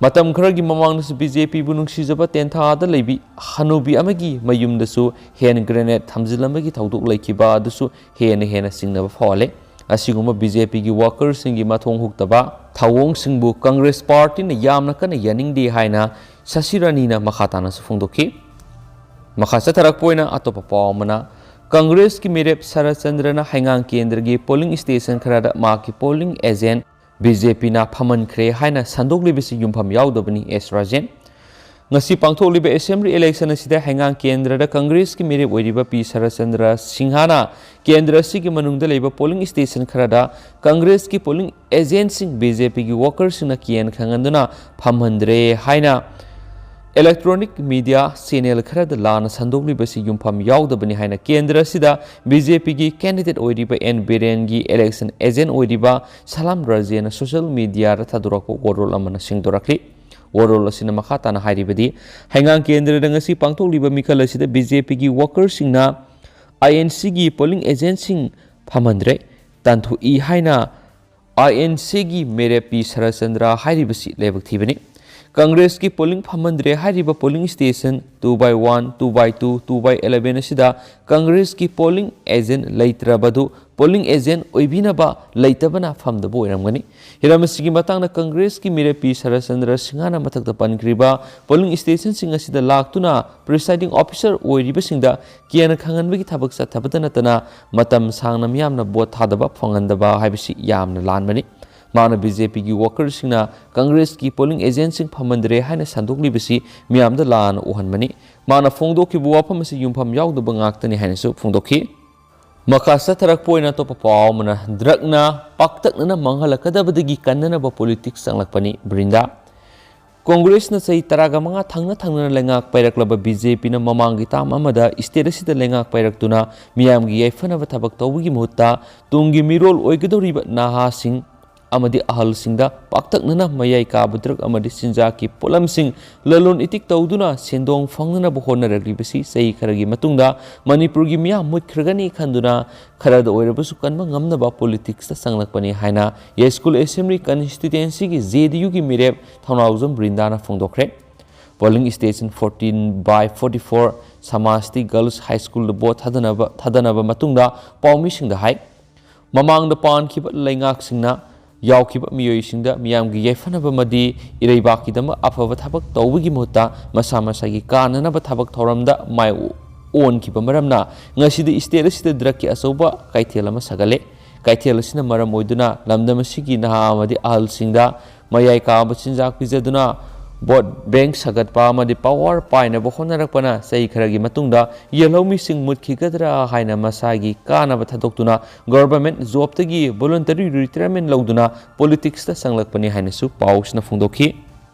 ꯃꯇꯝ ꯈꯔꯒꯤ ꯃꯃꯥꯡꯗꯁꯨ ꯕꯤ ꯖꯦ ꯄꯤꯕꯨ ꯅꯨꯡꯁꯤꯖꯕ ꯇꯦꯟꯊꯥꯗ ꯂꯩꯕꯤ ꯍꯅꯨꯕꯤ ꯑꯃꯒꯤ ꯃꯌꯨꯝꯗꯁꯨ ꯍꯦꯟ ꯒ꯭ꯔꯦꯅꯦꯗ ꯊꯝꯖꯤꯜꯂꯝꯕꯒꯤ ꯊꯧꯗꯣꯛ ꯂꯩꯈꯤꯕ ꯑꯗꯨꯁꯨ ꯍꯦꯟꯅ ꯍꯦꯟꯅ ꯆꯤꯡꯅꯕ ꯐꯥꯎꯍꯜꯂꯦ꯫ ꯑꯁꯤꯒꯨꯝꯕ ꯕꯤ ꯖꯦ ꯄꯤꯒꯤ ꯋꯥꯀꯔꯁꯤꯡꯒꯤ ꯃꯊꯣꯡ ꯍꯨꯛꯇꯕ ꯊꯧꯑꯣꯡꯁꯤꯡꯕꯨ ꯀꯪꯒ꯭ꯔꯦꯁ ꯄꯥꯔꯇꯤꯅ ꯌꯥꯝꯅ ꯀꯟꯅ ꯌꯥꯅꯤꯡꯗꯦ ꯍꯥꯏꯅ ꯁꯁꯤꯔꯥꯅꯤꯅ ꯃꯈꯥ ꯇꯥꯅꯁꯨ ꯐꯣꯡꯗꯣꯛꯈꯤ꯫ ꯃꯈꯥ ꯆꯠꯊꯔꯛꯄ ꯑꯣꯏꯅ ꯑꯇꯣꯞꯄ ꯄꯥꯎ ꯑꯃꯅ, ꯀꯪꯒ꯭ꯔꯦꯁꯀꯤ ꯃꯤꯔꯦꯞ ꯁꯔꯠꯆꯟꯗ꯭ꯔꯅ ꯍꯩꯉꯥꯡ ꯀꯦꯟꯗ꯭ꯔꯒꯤ ꯄꯣꯂꯤꯡ ꯁ꯭ꯇꯦꯁꯟ ꯈꯔꯗ ꯃꯍꯥꯛꯀꯤ ꯄꯣꯂꯤꯡ ꯑꯦꯖꯦꯟꯠ ꯕꯤ ꯖꯦ ꯄꯤꯅ ꯐꯝꯍꯟꯈ꯭ꯔꯦ ꯍꯥꯏꯅ ꯁꯟꯗꯣꯛꯂꯤꯕꯁꯤ ꯌꯨꯝꯐꯝ ꯌꯥꯎꯗꯕꯅꯤ, ꯑꯦꯁ ꯔꯥꯖꯦꯟ꯫ ꯉꯁꯤ ꯄꯥꯡꯊꯣꯛꯂꯤꯕ assembly election ꯑꯁꯤꯗ ꯍꯩꯉꯥꯡ ꯀꯦꯟꯗ꯭ꯔꯗ ꯀꯪꯒ꯭ꯔꯦꯁꯀꯤ ꯃꯤꯔꯦꯞ ꯑꯣꯏꯔꯤꯕ ꯄꯤ ꯁꯔꯆꯟꯗ꯭ꯔ ꯁꯤꯡꯍꯅ ꯀꯦꯟꯗ꯭ꯔ ꯑꯁꯤꯒꯤ ꯃꯅꯨꯡꯗ ꯂꯩꯕ polling station ꯈꯔꯗ ꯀꯪꯒ꯭ꯔꯦꯁꯀꯤ polling agentꯁꯤꯡ BJPꯒꯤ workerꯁꯤꯡꯅ ꯀꯤꯍꯟ ꯈꯪꯍꯟꯗꯨꯅ ꯐꯝꯍꯟꯗ꯭ꯔꯦ ꯍꯥꯏꯅ electronic media channel ꯈꯔꯗ ꯂꯥꯟꯅ ꯁꯟꯗꯣꯛꯂꯤꯕꯁꯤ ꯌꯨꯝꯐꯝ ꯌꯥꯎꯗꯕꯅꯤ ꯍꯥꯏꯅ ꯀꯦꯟꯗ꯭ꯔ ꯑꯁꯤꯗ BJPꯒꯤ candidate ꯑꯣꯏꯔꯤꯕ ꯑꯦꯟ ꯕꯤꯔꯦꯟꯒꯤ election agent ꯑꯣꯏꯔꯤꯕ ꯁꯂꯥꯝ ꯔꯥꯖꯦꯅ social mediaꯗ ꯊꯥꯗꯣꯔꯛꯄ ꯋꯥꯔꯣꯜ ꯑꯃꯅ ꯁꯦꯡꯗꯣꯔꯛꯂꯤ꯫ ꯋꯥꯔꯣꯜ ꯑꯁꯤꯅ ꯃꯈꯥ ꯇꯥꯅ ꯍꯥꯏꯔꯤꯕꯗꯤ, ꯍꯩꯉꯥꯡ ꯀꯦꯟꯗ꯭ꯔꯗ ꯉꯁꯤ ꯄꯥꯡꯊꯣꯛꯂꯤꯕ ꯃꯤꯈꯜ ꯑꯁꯤꯗ BJPꯒꯤ workerꯁꯤꯡꯅ INCꯒꯤ polling agentꯁꯤꯡ ꯐꯝꯍꯟꯗ꯭ꯔꯦ, ꯇꯥꯟꯊꯣꯛꯏ ꯍꯥꯏꯅ INCꯒꯤ ꯃꯤꯔꯦꯞ ꯄꯤ ꯁꯔꯆꯟꯗ꯭ꯔ ꯍꯥꯏꯔꯤꯕꯁꯤ ꯂꯥꯏꯕꯛ ꯊꯤꯕꯅꯤ꯫ ꯀꯪꯒ꯭ꯔꯦꯁꯀꯤ polling ꯐꯝꯍꯟꯗ꯭ꯔꯦ ꯍꯥꯏꯔꯤꯕ polling station two by one, two by two, two by eleven ꯑꯁꯤꯗ ꯀꯪꯒ꯭ꯔꯦꯁꯀꯤ polling agent ꯂꯩꯇ꯭ꯔꯕꯗꯨ polling agent ꯑꯣꯏꯕꯤꯅꯕ ꯂꯩꯇꯕꯅ ꯐꯝꯗꯕ ꯑꯣꯏꯔꯝꯒꯅꯤ꯫ ꯍꯤꯔꯝ ꯑꯁꯤꯒꯤ ꯃꯇꯥꯡꯗ ꯀꯪꯒ꯭ꯔꯦꯁꯀꯤ ꯃꯤꯔꯦꯞ ꯄꯤ ꯁꯔꯆꯟꯗ꯭ꯔ ꯁꯤꯡꯍꯅ ꯃꯊꯛꯇ ꯄꯟꯈ꯭ꯔꯤꯕ polling stationꯁꯤꯡ ꯑꯁꯤꯗ ꯂꯥꯛꯇꯨꯅ presiding officer ꯑꯣꯏꯔꯤꯕꯁꯤꯡꯗ ꯀꯤꯍꯟ ꯈꯪꯍꯟꯕꯒꯤ ꯊꯕꯛ ꯆꯠꯊꯕꯇ ꯅꯠꯇꯅ ꯃꯇꯝ ꯁꯥꯡꯅ ꯃꯤꯌꯥꯝꯅ vote ꯊꯥꯗꯕ ꯐꯪꯍꯟꯗꯕ ꯍꯥꯏꯕꯁꯤ ꯌꯥꯝꯅ ꯂꯥꯟꯕꯅꯤ꯫ ꯃꯥꯅ BJPꯒꯤ workerꯁꯤꯡꯅ ꯀꯪꯒ꯭ꯔꯦꯁꯀꯤ polling agentꯁꯤꯡ ꯐꯝꯍꯟꯗ꯭ꯔꯦ ꯍꯥꯏꯅ ꯁꯟꯗꯣꯛꯂꯤꯕꯁꯤ ꯃꯤꯌꯥꯝꯗ ꯂꯥꯟꯅ ꯎꯍꯟꯕꯅꯤ꯫ ꯃꯥꯅ ꯐꯣꯡꯗꯣꯛꯈꯤꯕ ꯋꯥꯐꯝ ꯑꯁꯤ ꯌꯨꯝꯐꯝ ꯌꯥꯎꯗꯕ ꯉꯥꯛꯇꯅꯤ ꯍꯥꯏꯅꯁꯨ ꯐꯣꯡꯗꯣꯛꯈꯤ꯫ ꯃꯈꯥ ꯆꯠꯊꯔꯛꯄ ꯑꯣꯏꯅ ꯑꯇꯣꯞꯄ ꯄꯥꯎ ꯑꯃꯅ, drugꯅ ꯄꯥꯛꯇꯛꯅꯅ ꯃꯥꯡꯍꯜꯂꯛꯀꯗꯕꯗꯒꯤ ꯀꯟꯅꯅꯕ politics ꯆꯪꯂꯛꯄꯅꯤ ꯕ꯭ꯔꯤꯟꯗꯥ꯫ ꯀꯣꯡꯒ꯭ꯔꯦꯁꯅ ꯆꯍꯤ ꯇꯔꯥꯒ ꯃꯉꯥ ꯊꯪꯅ ꯊꯪꯅꯅ ꯂꯩꯉꯥꯛ ꯄꯥꯏꯔꯛꯂꯕ BJPꯅ ꯃꯃꯥꯡꯒꯤ term ꯑꯃꯗ state ꯑꯁꯤꯗ ꯂꯩꯉꯥꯛ ꯄꯥꯏꯔꯛꯇꯨꯅ ꯃꯤꯌꯥꯝꯒꯤ ꯌꯥꯏꯐꯅꯕ ꯊꯕꯛ ꯇꯧꯕꯒꯤ ꯃꯍꯨꯠꯇ ꯇꯨꯡꯒꯤ ꯃꯤꯔꯣꯜ ꯑꯣꯏꯒꯗꯧꯔꯤꯕ ꯅꯍꯥꯁꯤꯡ ꯑꯃꯗꯤ ꯑꯍꯜꯁꯤꯡꯗ ꯄꯥꯛꯇꯛꯅꯅ ꯃꯌꯥꯏ ꯀꯥꯕ drug ꯑꯃꯗꯤ ꯆꯤꯟꯖꯥꯛꯀꯤ ꯄꯣꯠꯂꯝꯁꯤꯡ ꯂꯂꯣꯟ ꯏꯇꯤꯛ ꯇꯧꯗꯨꯅ ꯁꯦꯟꯗꯣꯡ ꯐꯪꯅꯅꯕ ꯍꯣꯠꯅꯔꯛꯂꯤꯕꯁꯤ ꯆꯍꯤ ꯈꯔꯒꯤ ꯃꯇꯨꯡꯗ ꯃꯅꯤꯄꯨꯔꯒꯤ ꯃꯤꯌꯥꯝ ꯃꯨꯠꯈ꯭ꯔꯒꯅꯤ ꯈꯟꯗꯨꯅ ꯈꯔꯗ ꯑꯣꯏꯔꯕꯁꯨ ꯀꯟꯕ ꯉꯝꯅꯕ politicsꯇ ꯆꯪꯂꯛꯄꯅꯤ ꯍꯥꯏꯅ ꯌꯥꯏꯁ꯭ꯀꯨꯜ assembly constituencyꯒꯤ JDUꯒꯤ ꯃꯤꯔꯦꯞ ꯊꯧꯅꯥꯎꯖꯝ ꯕ꯭ꯔꯤꯟꯗꯥꯅ ꯐꯣꯡꯗꯣꯛꯈ꯭ꯔꯦ꯫ Polling station fourteen by forty-four Samasti Girls High Schoolꯗ vote ꯊꯥꯗꯅꯕ, ꯊꯥꯗꯅꯕ ꯃꯇꯨꯡꯗ ꯄꯥꯎꯃꯤꯁꯤꯡꯗ ꯍꯥꯏ꯫ ꯃꯃꯥꯡꯗ ꯄꯥꯟꯈꯤꯕ ꯂꯩꯉꯥꯛꯁꯤꯡꯅ ꯌꯥꯎꯈꯤꯕ ꯃꯤꯑꯣꯏꯁꯤꯡꯗ ꯃꯤꯌꯥꯝꯒꯤ ꯌꯥꯏꯐꯅꯕ ꯑꯃꯗꯤ ꯏꯔꯩꯕꯥꯛꯀꯤꯗꯃꯛ ꯑꯐꯕ ꯊꯕꯛ ꯇꯧꯕꯒꯤ ꯃꯍꯨꯠꯇ ꯃꯁꯥ ꯃꯁꯥꯒꯤ ꯀꯥꯟꯅꯅꯕ ꯊꯕꯛ ꯊꯧꯔꯝꯗ ꯃꯥꯏ ꯑꯣꯟꯈꯤꯕ ꯃꯔꯝꯅ ꯉꯁꯤꯗꯤ state ꯑꯁꯤꯗ drugꯀꯤ ꯑꯆꯧꯕ ꯀꯩꯊꯦꯜ ꯑꯃ ꯁꯥꯒꯠꯂꯦ꯫ ꯀꯩꯊꯦꯜ ꯑꯁꯤꯅ ꯃꯔꯝ ꯑꯣꯏꯗꯨꯅ ꯂꯝꯗꯝ ꯑꯁꯤꯒꯤ ꯅꯍꯥ ꯑꯃꯗꯤ ꯑꯍꯜꯁꯤꯡꯗ ꯃꯌꯥꯏ ꯀꯥꯕ ꯆꯤꯟꯖꯥꯛ ꯄꯤꯖꯗꯨꯅ ꯚꯣꯠ ꯕꯦꯡꯛ ꯁꯥꯒꯠꯄ ꯑꯃꯗꯤ ꯄꯋꯥꯔ ꯄꯥꯏꯅꯕ ꯍꯣꯠꯅꯔꯛꯄꯅ ꯆꯍꯤ ꯈꯔꯒꯤ ꯃꯇꯨꯡꯗ ꯌꯦꯜꯍꯧꯃꯤꯁꯤꯡ ꯃꯨꯠꯈꯤꯒꯗ꯭ꯔꯥ ꯍꯥꯏꯅ ꯃꯁꯥꯒꯤ ꯀꯥꯟꯅꯕ ꯊꯥꯗꯣꯛꯇꯨꯅ ꯒꯣꯚꯔꯟꯃꯦꯟꯠ ꯖꯣꯕꯇꯒꯤ ꯚꯣꯂꯨꯟꯇꯔꯤ ꯔꯤꯇꯥꯌꯔꯃꯦꯟꯠ ꯂꯧꯗꯨꯅ ꯄꯣꯂꯤꯇꯤꯛꯁꯇ ꯆꯪꯂꯛꯄꯅꯤ ꯍꯥꯏꯅꯁꯨ ꯄꯥꯎꯁꯤꯅ ꯐꯣꯡꯗꯣꯛꯈꯤ꯫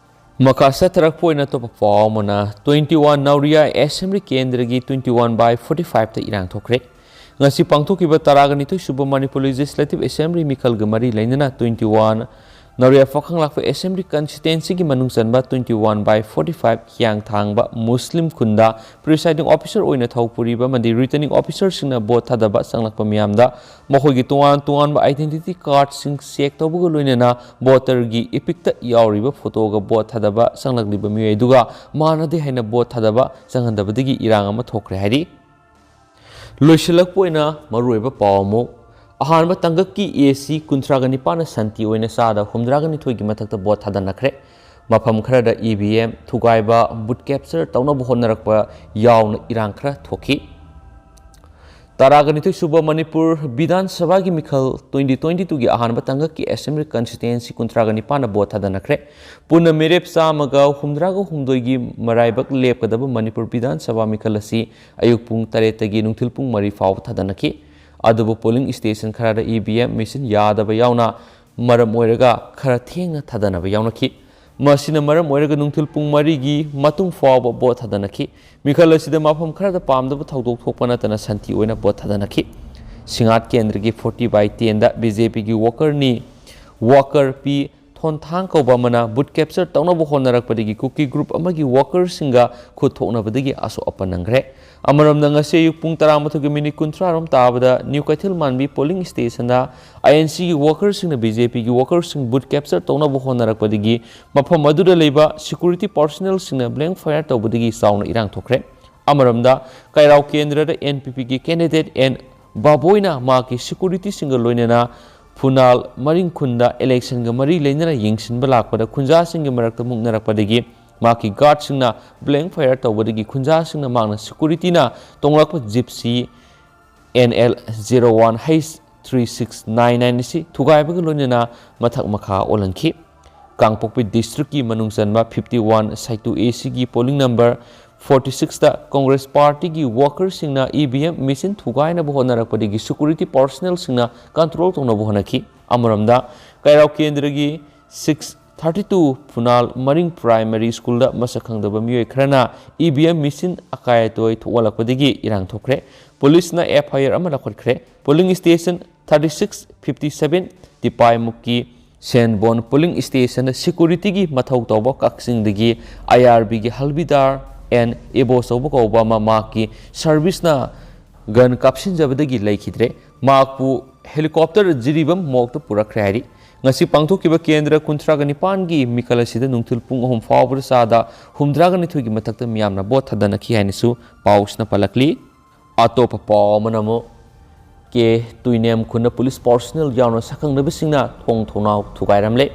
ꯃꯈꯥ ꯆꯠꯊꯔꯛꯄ ꯑꯣꯏꯅ ꯑꯇꯣꯞꯄ ꯄꯥꯎ ꯑꯃꯅ, twenty one ꯅꯧꯔꯤꯌꯥ ꯑꯦꯁꯦꯝꯕ꯭ꯂꯤ ꯀꯦꯟꯗ꯭ꯔꯒꯤ twenty one by forty five ꯇ ꯏꯔꯥꯡ ꯊꯣꯛꯈ꯭ꯔꯦ꯫ ꯉꯁꯤ ꯄꯥꯡꯊꯣꯛꯈꯤꯕ ꯇꯔꯥꯒ ꯅꯤꯊꯣꯏ ꯁꯨꯕ ꯃꯅꯤꯄꯨꯔ ꯂꯦꯖꯤꯁꯂꯦꯇꯤꯚ ꯑꯦꯁꯦꯝꯕ꯭ꯂꯤ ꯃꯤꯈꯜꯒ ꯃꯔꯤ ꯂꯩꯅꯅ twenty one ꯅꯧꯔꯤꯌꯥ ꯐꯈꯪꯂꯥꯛꯄ ꯑꯦꯁꯦꯝꯕ꯭ꯂꯤ ꯀꯟꯁꯇꯤꯇ꯭ꯋꯦꯟꯁꯤꯒꯤ ꯃꯅꯨꯡ ꯆꯟꯕ twenty one by forty five ꯍꯤꯌꯥꯡꯊꯥꯡꯕ ꯃꯨꯁꯂꯤꯝ ꯈꯨꯟꯗ ꯄ꯭ꯔꯤꯁꯥꯏꯗꯤꯡ ꯑꯣꯐꯤꯁꯔ ꯑꯣꯏꯅ ꯊꯧ ꯄꯨꯔꯤꯕ ꯑꯃꯗꯤ ꯔꯤꯇꯔꯅꯤꯡ ꯑꯣꯐꯤꯁꯔꯁꯤꯡꯅ ꯚꯣꯠ ꯊꯥꯗꯕ ꯆꯪꯂꯛꯄ ꯃꯤꯌꯥꯝꯗ ꯃꯈꯣꯏꯒꯤ ꯇꯣꯉꯥꯟ ꯇꯣꯉꯥꯟꯕ ꯑꯥꯏꯗꯦꯟꯇꯤꯇꯤ ꯀꯥꯔꯗꯁꯤꯡ ꯆꯦꯛ ꯇꯧꯕꯒ ꯂꯣꯏꯅꯅ ꯚꯣꯇꯔꯒꯤ ꯏꯄꯤꯛꯇ ꯌꯥꯎꯔꯤꯕ ꯐꯣꯇꯣꯒ ꯚꯣꯠ ꯊꯥꯗꯕ ꯆꯪꯂꯛꯂꯤꯕ ꯃꯤꯑꯣꯏ ꯑꯗꯨꯒ ꯃꯥꯟꯅꯗꯦ ꯍꯥꯏꯅ ꯚꯣꯠ ꯊꯥꯗꯕ ꯆꯪꯍꯟꯗꯕꯗꯒꯤ ꯏꯔꯥꯡ ꯑꯃ ꯊꯣꯛꯈ꯭ꯔꯦ ꯍꯥꯏꯔꯤ꯫ ꯂꯣꯏꯁꯤꯜꯂꯛꯄ ꯑꯣꯏꯅ ꯃꯔꯨꯑꯣꯏꯕ ꯄꯥꯎ ꯑꯃꯨꯛ, ꯑꯍꯥꯟꯕ ꯇꯥꯡꯀꯛꯀꯤ ꯑꯦ ꯁꯤ ꯀꯨꯟꯊ꯭ꯔꯥꯒ ꯅꯤꯄꯥꯟꯅ ꯁꯥꯟꯇꯤ ꯑꯣꯏꯅ ꯆꯥꯗ ꯍꯨꯝꯗ꯭ꯔꯥꯒ ꯅꯤꯊꯣꯏꯒꯤ ꯃꯊꯛꯇ ꯚꯣꯠ ꯊꯥꯗꯅꯈ꯭ꯔꯦ꯫ ꯃꯐꯝ ꯈꯔꯗ ꯏ ꯚꯤ ꯑꯦꯝ ꯊꯨꯒꯥꯏꯕ, ꯚꯣꯠ ꯀꯦꯞꯆꯔ ꯇꯧꯅꯕ ꯍꯣꯠꯅꯔꯛꯄ ꯌꯥꯎꯅ ꯏꯔꯥꯡ ꯈꯔ ꯊꯣꯛꯈꯤ꯫ ꯇꯔꯥꯒ ꯅꯤꯊꯣꯏ ꯁꯨꯕ ꯃꯅꯤꯄꯨꯔ ꯕꯤꯙꯥꯟ ꯁꯚꯥꯒꯤ ꯃꯤꯈꯜ twenty twenty twoꯒꯤ ꯑꯍꯥꯟꯕ ꯇꯥꯡꯀꯛꯀꯤ ꯑꯦꯁꯦꯝꯕ꯭ꯂꯤ ꯀꯟꯁꯇꯤꯇ꯭ꯋꯦꯟꯁꯤ ꯀꯨꯟꯊ꯭ꯔꯥꯒ ꯅꯤꯄꯥꯟꯗ ꯚꯣꯠ ꯊꯥꯗꯅꯈ꯭ꯔꯦ꯫ ꯄꯨꯟꯅ ꯃꯤꯔꯦꯞ ꯆꯥꯝꯃꯒ ꯍꯨꯝꯗ꯭ꯔꯥꯒ ꯍꯨꯝꯗꯣꯏꯒꯤ ꯃꯔꯥꯏꯕꯛ ꯂꯦꯞꯀꯗꯕ ꯃꯅꯤꯄꯨꯔ ꯕꯤꯙꯥꯟ ꯁꯚꯥ ꯃꯤꯈꯜ ꯑꯁꯤ ꯑꯌꯨꯛ ꯄꯨꯡ ꯇꯔꯦꯠꯇꯒꯤ ꯅꯨꯡꯊꯤꯜ ꯄꯨꯡ ꯃꯔꯤ ꯐꯥꯎꯕ ꯊꯥꯗꯅꯈꯤ꯫ ꯑꯗꯨꯕꯨ ꯄꯣꯂꯤꯡ ꯁ꯭ꯇꯦꯁꯟ ꯈꯔꯗ ꯏ ꯚꯤ ꯑꯦꯝ ꯃꯦꯆꯤꯟ ꯌꯥꯗꯕ ꯌꯥꯎꯅ ꯃꯔꯝ ꯑꯣꯏꯔꯒ ꯈꯔ ꯊꯦꯡꯅ ꯊꯥꯗꯅꯕ ꯌꯥꯎꯅꯈꯤ꯫ ꯃꯁꯤꯅ ꯃꯔꯝ ꯑꯣꯏꯔꯒ ꯅꯨꯡꯊꯤꯜ ꯄꯨꯡ ꯃꯔꯤꯒꯤ ꯃꯇꯨꯡ ꯐꯥꯎꯕ ꯚꯣꯠ ꯊꯥꯗꯅꯈꯤ꯫ ꯃꯤꯈꯜ ꯑꯁꯤꯗ ꯃꯐꯝ ꯈꯔꯗ ꯄꯥꯝꯗꯕ ꯊꯧꯗꯣꯛ ꯊꯣꯛꯄ ꯅꯠꯇꯅ ꯁꯥꯟꯇꯤ ꯑꯣꯏꯅ ꯚꯣꯠ ꯊꯥꯗꯅꯈꯤ꯫ ꯁꯤꯡꯍꯥꯠ ꯀꯦꯟꯗ꯭ꯔꯒꯤ forty by tenꯗ ꯕꯤ ꯖꯦ ꯄꯤꯒꯤ ꯋꯥꯀꯔꯅꯤ, ꯋꯥꯀꯔ ꯄꯤ ꯊꯣꯟꯊꯥꯡ ꯀꯧꯕ ꯑꯃꯅ ꯚꯣꯠ ꯀꯦꯞꯆꯔ ꯇꯧꯅꯕ ꯍꯣꯠꯅꯔꯛꯄꯗꯒꯤ ꯀꯨꯀꯤ ꯒ꯭ꯔꯨꯞ ꯑꯃꯒꯤ ꯋꯥꯀꯔꯁꯤꯡꯒ ꯈꯨꯠ ꯊꯣꯛꯅꯕꯗꯒꯤ ꯑꯁꯣꯛ ꯑꯄꯟ ꯅꯪꯈ꯭ꯔꯦ꯫ ꯑꯃꯔꯣꯝꯗ ꯉꯁꯤ ꯑꯌꯨꯛ ꯄꯨꯡ ꯇꯔꯥꯃꯥꯊꯣꯏꯒꯤ ꯃꯤꯅꯤꯠ ꯀꯨꯟꯊ꯭ꯔꯥ ꯔꯣꯝ ꯇꯥꯕꯗ ꯅ꯭ꯌꯨ ꯀꯩꯊꯦꯜ ꯃꯥꯟꯕꯤ ꯄꯣꯂꯤꯡ ꯁ꯭ꯇꯦꯁꯟꯗ ꯑꯥꯏ ꯑꯦꯟ ꯁꯤꯒꯤ ꯋꯥꯀꯔꯁꯤꯡꯅ ꯕꯤ ꯖꯦ ꯄꯤꯒꯤ ꯋꯥꯀꯔꯁꯤꯡ ꯚꯣꯠ ꯀꯦꯞꯆꯔ ꯇꯧꯅꯕ ꯍꯣꯠꯅꯔꯛꯄꯗꯒꯤ ꯃꯐꯝ ꯑꯗꯨꯗ ꯂꯩꯕ ꯁꯦꯀ꯭ꯌꯨꯔꯤꯇꯤ ꯄꯥꯔꯁꯣꯅꯦꯜꯁꯤꯡꯅ ꯕ꯭ꯂꯦꯡ ꯐꯥꯌꯔ ꯇꯧꯕꯗꯒꯤ ꯆꯥꯎꯅ ꯏꯔꯥꯡ ꯊꯣꯛꯈ꯭ꯔꯦ꯫ ꯑꯃꯔꯣꯝꯗ ꯀꯩꯔꯥꯎ ꯀꯦꯟꯗ꯭ꯔꯗ ꯑꯦꯟ ꯄꯤ ꯄꯤꯒꯤ ꯀꯦꯟꯗꯤꯗꯦꯠ ꯑꯦꯟ ꯕꯥꯕꯣꯏꯅ ꯃꯍꯥꯛꯀꯤ ꯁꯦꯀ꯭ꯌꯨꯔꯤꯇꯤꯁꯤꯡꯒ ꯂꯣꯏꯅꯅ ꯐꯨꯅꯥꯜ ꯃꯔꯤꯡ ꯈꯨꯟꯗ ꯏꯂꯦꯛꯁꯟꯒ ꯃꯔꯤ ꯂꯩꯅꯅ ꯌꯦꯡꯁꯤꯟꯕ ꯂꯥꯛꯄꯗ ꯈꯨꯟꯖꯥꯁꯤꯡꯒꯤ ꯃꯔꯛꯇ ꯃꯨꯛꯅꯔꯛꯄꯗꯒꯤ ꯃꯍꯥꯛꯀꯤ ꯒꯥꯔꯗꯁꯤꯡꯅ ꯕ꯭ꯂꯦꯡ ꯐꯥꯌꯔ ꯇꯧꯕꯗꯒꯤ ꯈꯨꯟꯖꯥꯁꯤꯡꯅ ꯃꯍꯥꯛꯅ ꯁꯦꯀ꯭ꯌꯨꯔꯤꯇꯤꯅ ꯇꯣꯡꯂꯛꯄ gypsy N L zero one H three six nine nine ꯑꯁꯤ ꯊꯨꯒꯥꯏꯕꯒ ꯂꯣꯏꯅꯅ ꯃꯊꯛ ꯃꯈꯥ ꯑꯣꯜꯍꯟꯈꯤ꯫ ꯀꯥꯡꯄꯣꯛꯄꯤ ꯗꯤꯁꯇ꯭ꯔꯤꯛꯀꯤ ꯃꯅꯨꯡ ꯆꯟꯕ fifty one Saitu A Cꯒꯤ polling number forty sixꯇ Congress partyꯒꯤ workerꯁꯤꯡꯅ E V M machine ꯊꯨꯒꯥꯏꯅꯕ ꯍꯣꯠꯅꯔꯛꯄꯗꯒꯤ security personnelꯁꯤꯡꯅ control ꯇꯧꯅꯕ ꯍꯣꯠꯅꯈꯤ꯫ ꯑꯃꯔꯣꯝꯗ, ꯀꯩꯔꯥꯎ ꯀꯦꯟꯗ꯭ꯔꯒꯤ six thirty two ꯐꯨꯅꯥꯜ ꯃꯔꯤꯡ primary schoolꯗ ꯃꯁꯛ ꯈꯪꯗꯕ ꯃꯤꯑꯣꯏ ꯈꯔꯅ E V M machine ꯑꯀꯥꯏ ꯑꯇꯣꯏ ꯊꯣꯛꯍꯜꯂꯛꯄꯗꯒꯤ ꯏꯔꯥꯡ ꯊꯣꯛꯈ꯭ꯔꯦ꯫ ꯄꯨꯂꯤꯁꯅ F I R ꯑꯃ ꯂꯧꯈꯠꯈ꯭ꯔꯦ꯫ Polling station thirty six fifty seven ꯇꯤꯄꯥꯏꯃꯨꯛꯀꯤ ꯁꯦꯟꯕꯣꯟ polling stationꯗ securityꯒꯤ ꯃꯊꯧ ꯇꯧꯕ ꯀꯛꯆꯤꯡꯗꯒꯤ I R Bꯒꯤ ꯍꯜꯕꯤꯗꯥꯔ N ꯏꯕꯣꯆꯧꯕ ꯀꯧꯕ ꯑꯃ ꯃꯍꯥꯛꯀꯤ serviceꯅ gun ꯀꯥꯞꯁꯤꯟꯖꯕꯗꯒꯤ ꯂꯩꯈꯤꯗ꯭ꯔꯦ꯫ ꯃꯍꯥꯛꯄꯨ helicopter ꯖꯤꯔꯤꯕꯥꯝ ꯃꯣꯛꯇ ꯄꯨꯔꯛꯈ꯭ꯔꯦ ꯍꯥꯏꯔꯤ꯫ ꯉꯁꯤ ꯄꯥꯡꯊꯣꯛꯈꯤꯕ ꯀꯦꯟꯗ꯭ꯔ ꯀꯨꯟꯊ꯭ꯔꯥꯒ ꯅꯤꯄꯥꯟꯒꯤ ꯃꯤꯈꯜ ꯑꯁꯤꯗ ꯅꯨꯡꯊꯤꯜ ꯄꯨꯡ ꯑꯍꯨꯝ ꯐꯥꯎꯕꯗ ꯆꯥꯗ ꯍꯨꯝꯗ꯭ꯔꯥꯒ ꯅꯤꯊꯣꯏꯒꯤ ꯃꯊꯛꯇ ꯃꯤꯌꯥꯝꯅ vote ꯊꯥꯗꯅꯈꯤ ꯍꯥꯏꯅꯁꯨ ꯄꯥꯎꯁꯤꯅ ꯄꯜꯂꯛꯂꯤ꯫ ꯑꯇꯣꯞꯄ ꯄꯥꯎ ꯑꯃꯅ ꯑꯃꯨꯛ ꯀꯦ ꯇꯨꯏꯅꯦꯝ ꯈꯨꯟꯗ police personnel ꯌꯥꯎꯅ ꯁꯛꯈꯪꯗꯕꯁꯤꯡꯅ ꯊꯣꯡ ꯊꯣꯡꯅꯥꯎ ꯊꯨꯒꯥꯏꯔꯝꯂꯦ꯫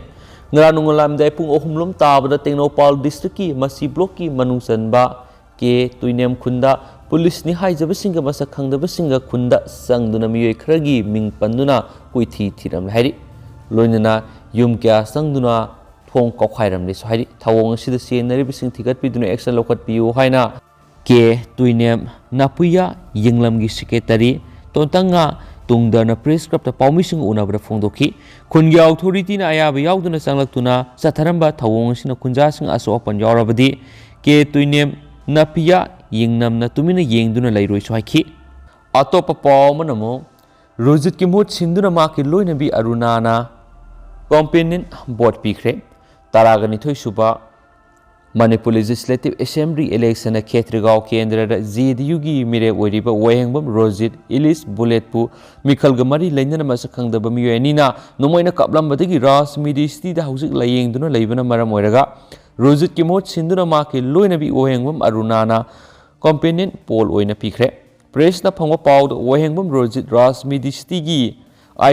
ꯉꯔꯥꯡ ꯅꯣꯡꯉꯥꯜꯂꯝꯗꯥꯏ ꯄꯨꯡ ꯑꯍꯨꯝ ꯂꯣꯝ ꯇꯥꯕꯗ ꯇꯦꯡꯅꯧꯄꯥꯜ districtꯀꯤ ꯃꯁꯤ blockꯀꯤ ꯃꯅꯨꯡ ꯆꯟꯕ ꯀꯦ ꯇꯨꯏꯅꯦꯝ ꯈꯨꯟꯗ policeꯅꯤ ꯍꯥꯏꯖꯕꯁꯤꯡꯒ ꯃꯁꯛ ꯈꯪꯗꯕꯁꯤꯡꯒ ꯈꯨꯟꯗ ꯆꯪꯗꯨꯅ ꯃꯤꯑꯣꯏ ꯈꯔꯒꯤ ꯃꯤꯡ ꯄꯟꯗꯨꯅ ꯀꯣꯏꯊꯤ ꯊꯤꯔꯝꯂꯦ ꯍꯥꯏꯔꯤ꯫ ꯂꯣꯏꯅꯅ ꯌꯨꯝ ꯀꯌꯥ ꯆꯪꯗꯨꯅ ꯊꯣꯡ ꯀꯥꯎꯈꯥꯏꯔꯝꯂꯦꯁꯨ ꯍꯥꯏꯔꯤ꯫ ꯊꯧꯑꯣꯡ ꯑꯁꯤꯗ ꯆꯦꯟꯅꯔꯤꯕꯁꯤꯡ ꯊꯤꯒꯠꯄꯤꯗꯨꯅ action ꯂꯧꯈꯠꯄꯤꯌꯨ ꯍꯥꯏꯅ ꯀꯦ ꯇꯨꯏꯅꯦꯝ ꯅꯥꯄꯨꯏꯌꯥ ꯌꯦꯡꯂꯝꯒꯤ secretary ꯇꯣꯟꯇꯪꯉꯥ ꯇꯨꯡꯗꯔꯅ press clubꯇ ꯄꯥꯎꯃꯤꯁꯤꯡꯒ ꯎꯅꯕꯗ ꯐꯣꯡꯗꯣꯛꯈꯤ꯫ ꯈꯨꯟꯒꯤ authorityꯅ ꯑꯌꯥꯕ ꯌꯥꯎꯗꯅ ꯆꯪꯂꯛꯇꯨꯅ ꯆꯠꯊꯔꯝꯕ ꯊꯧꯑꯣꯡ ꯑꯁꯤꯅ ꯈꯨꯟꯖꯥꯁꯤꯡ ꯑꯁꯣꯛ ꯑꯄꯟ ꯌꯥꯎꯔꯕꯗꯤ ꯀꯦ ꯇꯨꯏꯅꯦꯝ ꯅꯥꯄꯤꯌꯥ ꯌꯦꯡꯅꯝꯅ ꯇꯨꯃꯤꯟꯅ ꯌꯦꯡꯗꯨꯅ ꯂꯩꯔꯣꯏꯁꯨ ꯍꯥꯏꯈꯤ꯫ ꯑꯇꯣꯞꯄ ꯄꯥꯎ ꯑꯃꯅ ꯑꯃꯨꯛ ꯔꯣꯖꯤꯠꯀꯤ ꯃꯍꯨꯠ ꯁꯤꯟꯗꯨꯅ ꯃꯍꯥꯛꯀꯤ ꯂꯣꯏꯅꯕꯤ ꯑꯔꯨꯅꯥꯅ companion vote ꯄꯤꯈ꯭ꯔꯦ꯫ ꯇꯔꯥꯒ ꯅꯤꯊꯣꯏ ꯁꯨꯕ Manipur Legislative Assembly electionꯗ ꯈꯦꯇ꯭ꯔꯤꯒꯥꯎ ꯀꯦꯟꯗ꯭ꯔꯗ JDUꯒꯤ ꯃꯤꯔꯦꯞ ꯑꯣꯏꯔꯤꯕ ꯋꯥꯍꯦꯡꯕꯝ ꯔꯣꯖꯤꯠ ꯏꯂꯤꯁ ꯕꯨꯂꯦꯠꯄꯨ ꯃꯤꯈꯜꯒ ꯃꯔꯤ ꯂꯩꯅꯅ ꯃꯁꯛ ꯈꯪꯗꯕ ꯃꯤꯑꯣꯏ ꯑꯅꯤꯅ ꯅꯣꯡꯃꯩꯅ ꯀꯥꯞꯂꯝꯕꯗꯒꯤ ꯔꯥꯖ ꯃꯤꯗꯤꯁꯇꯤꯗ ꯍꯧꯖꯤꯛ ꯂꯥꯌꯦꯡꯗꯨꯅ ꯂꯩꯕꯅ ꯃꯔꯝ ꯑꯣꯏꯔꯒ ꯔꯣꯖꯤꯠꯀꯤ ꯃꯍꯨꯠ ꯁꯤꯟꯗꯨꯅ ꯃꯍꯥꯛꯀꯤ ꯂꯣꯏꯅꯕꯤ ꯋꯥꯍꯦꯡꯕꯝ ꯑꯔꯨꯅꯥꯅ companion poll ꯑꯣꯏꯅ ꯄꯤꯈ꯭ꯔꯦ꯫ Pressꯅ ꯐꯪꯕ ꯄꯥꯎꯗ ꯋꯥꯍꯦꯡꯕꯝ ꯔꯣꯖꯤꯠ ꯔꯥꯖ ꯃꯤꯗꯤꯁꯇꯤꯒꯤ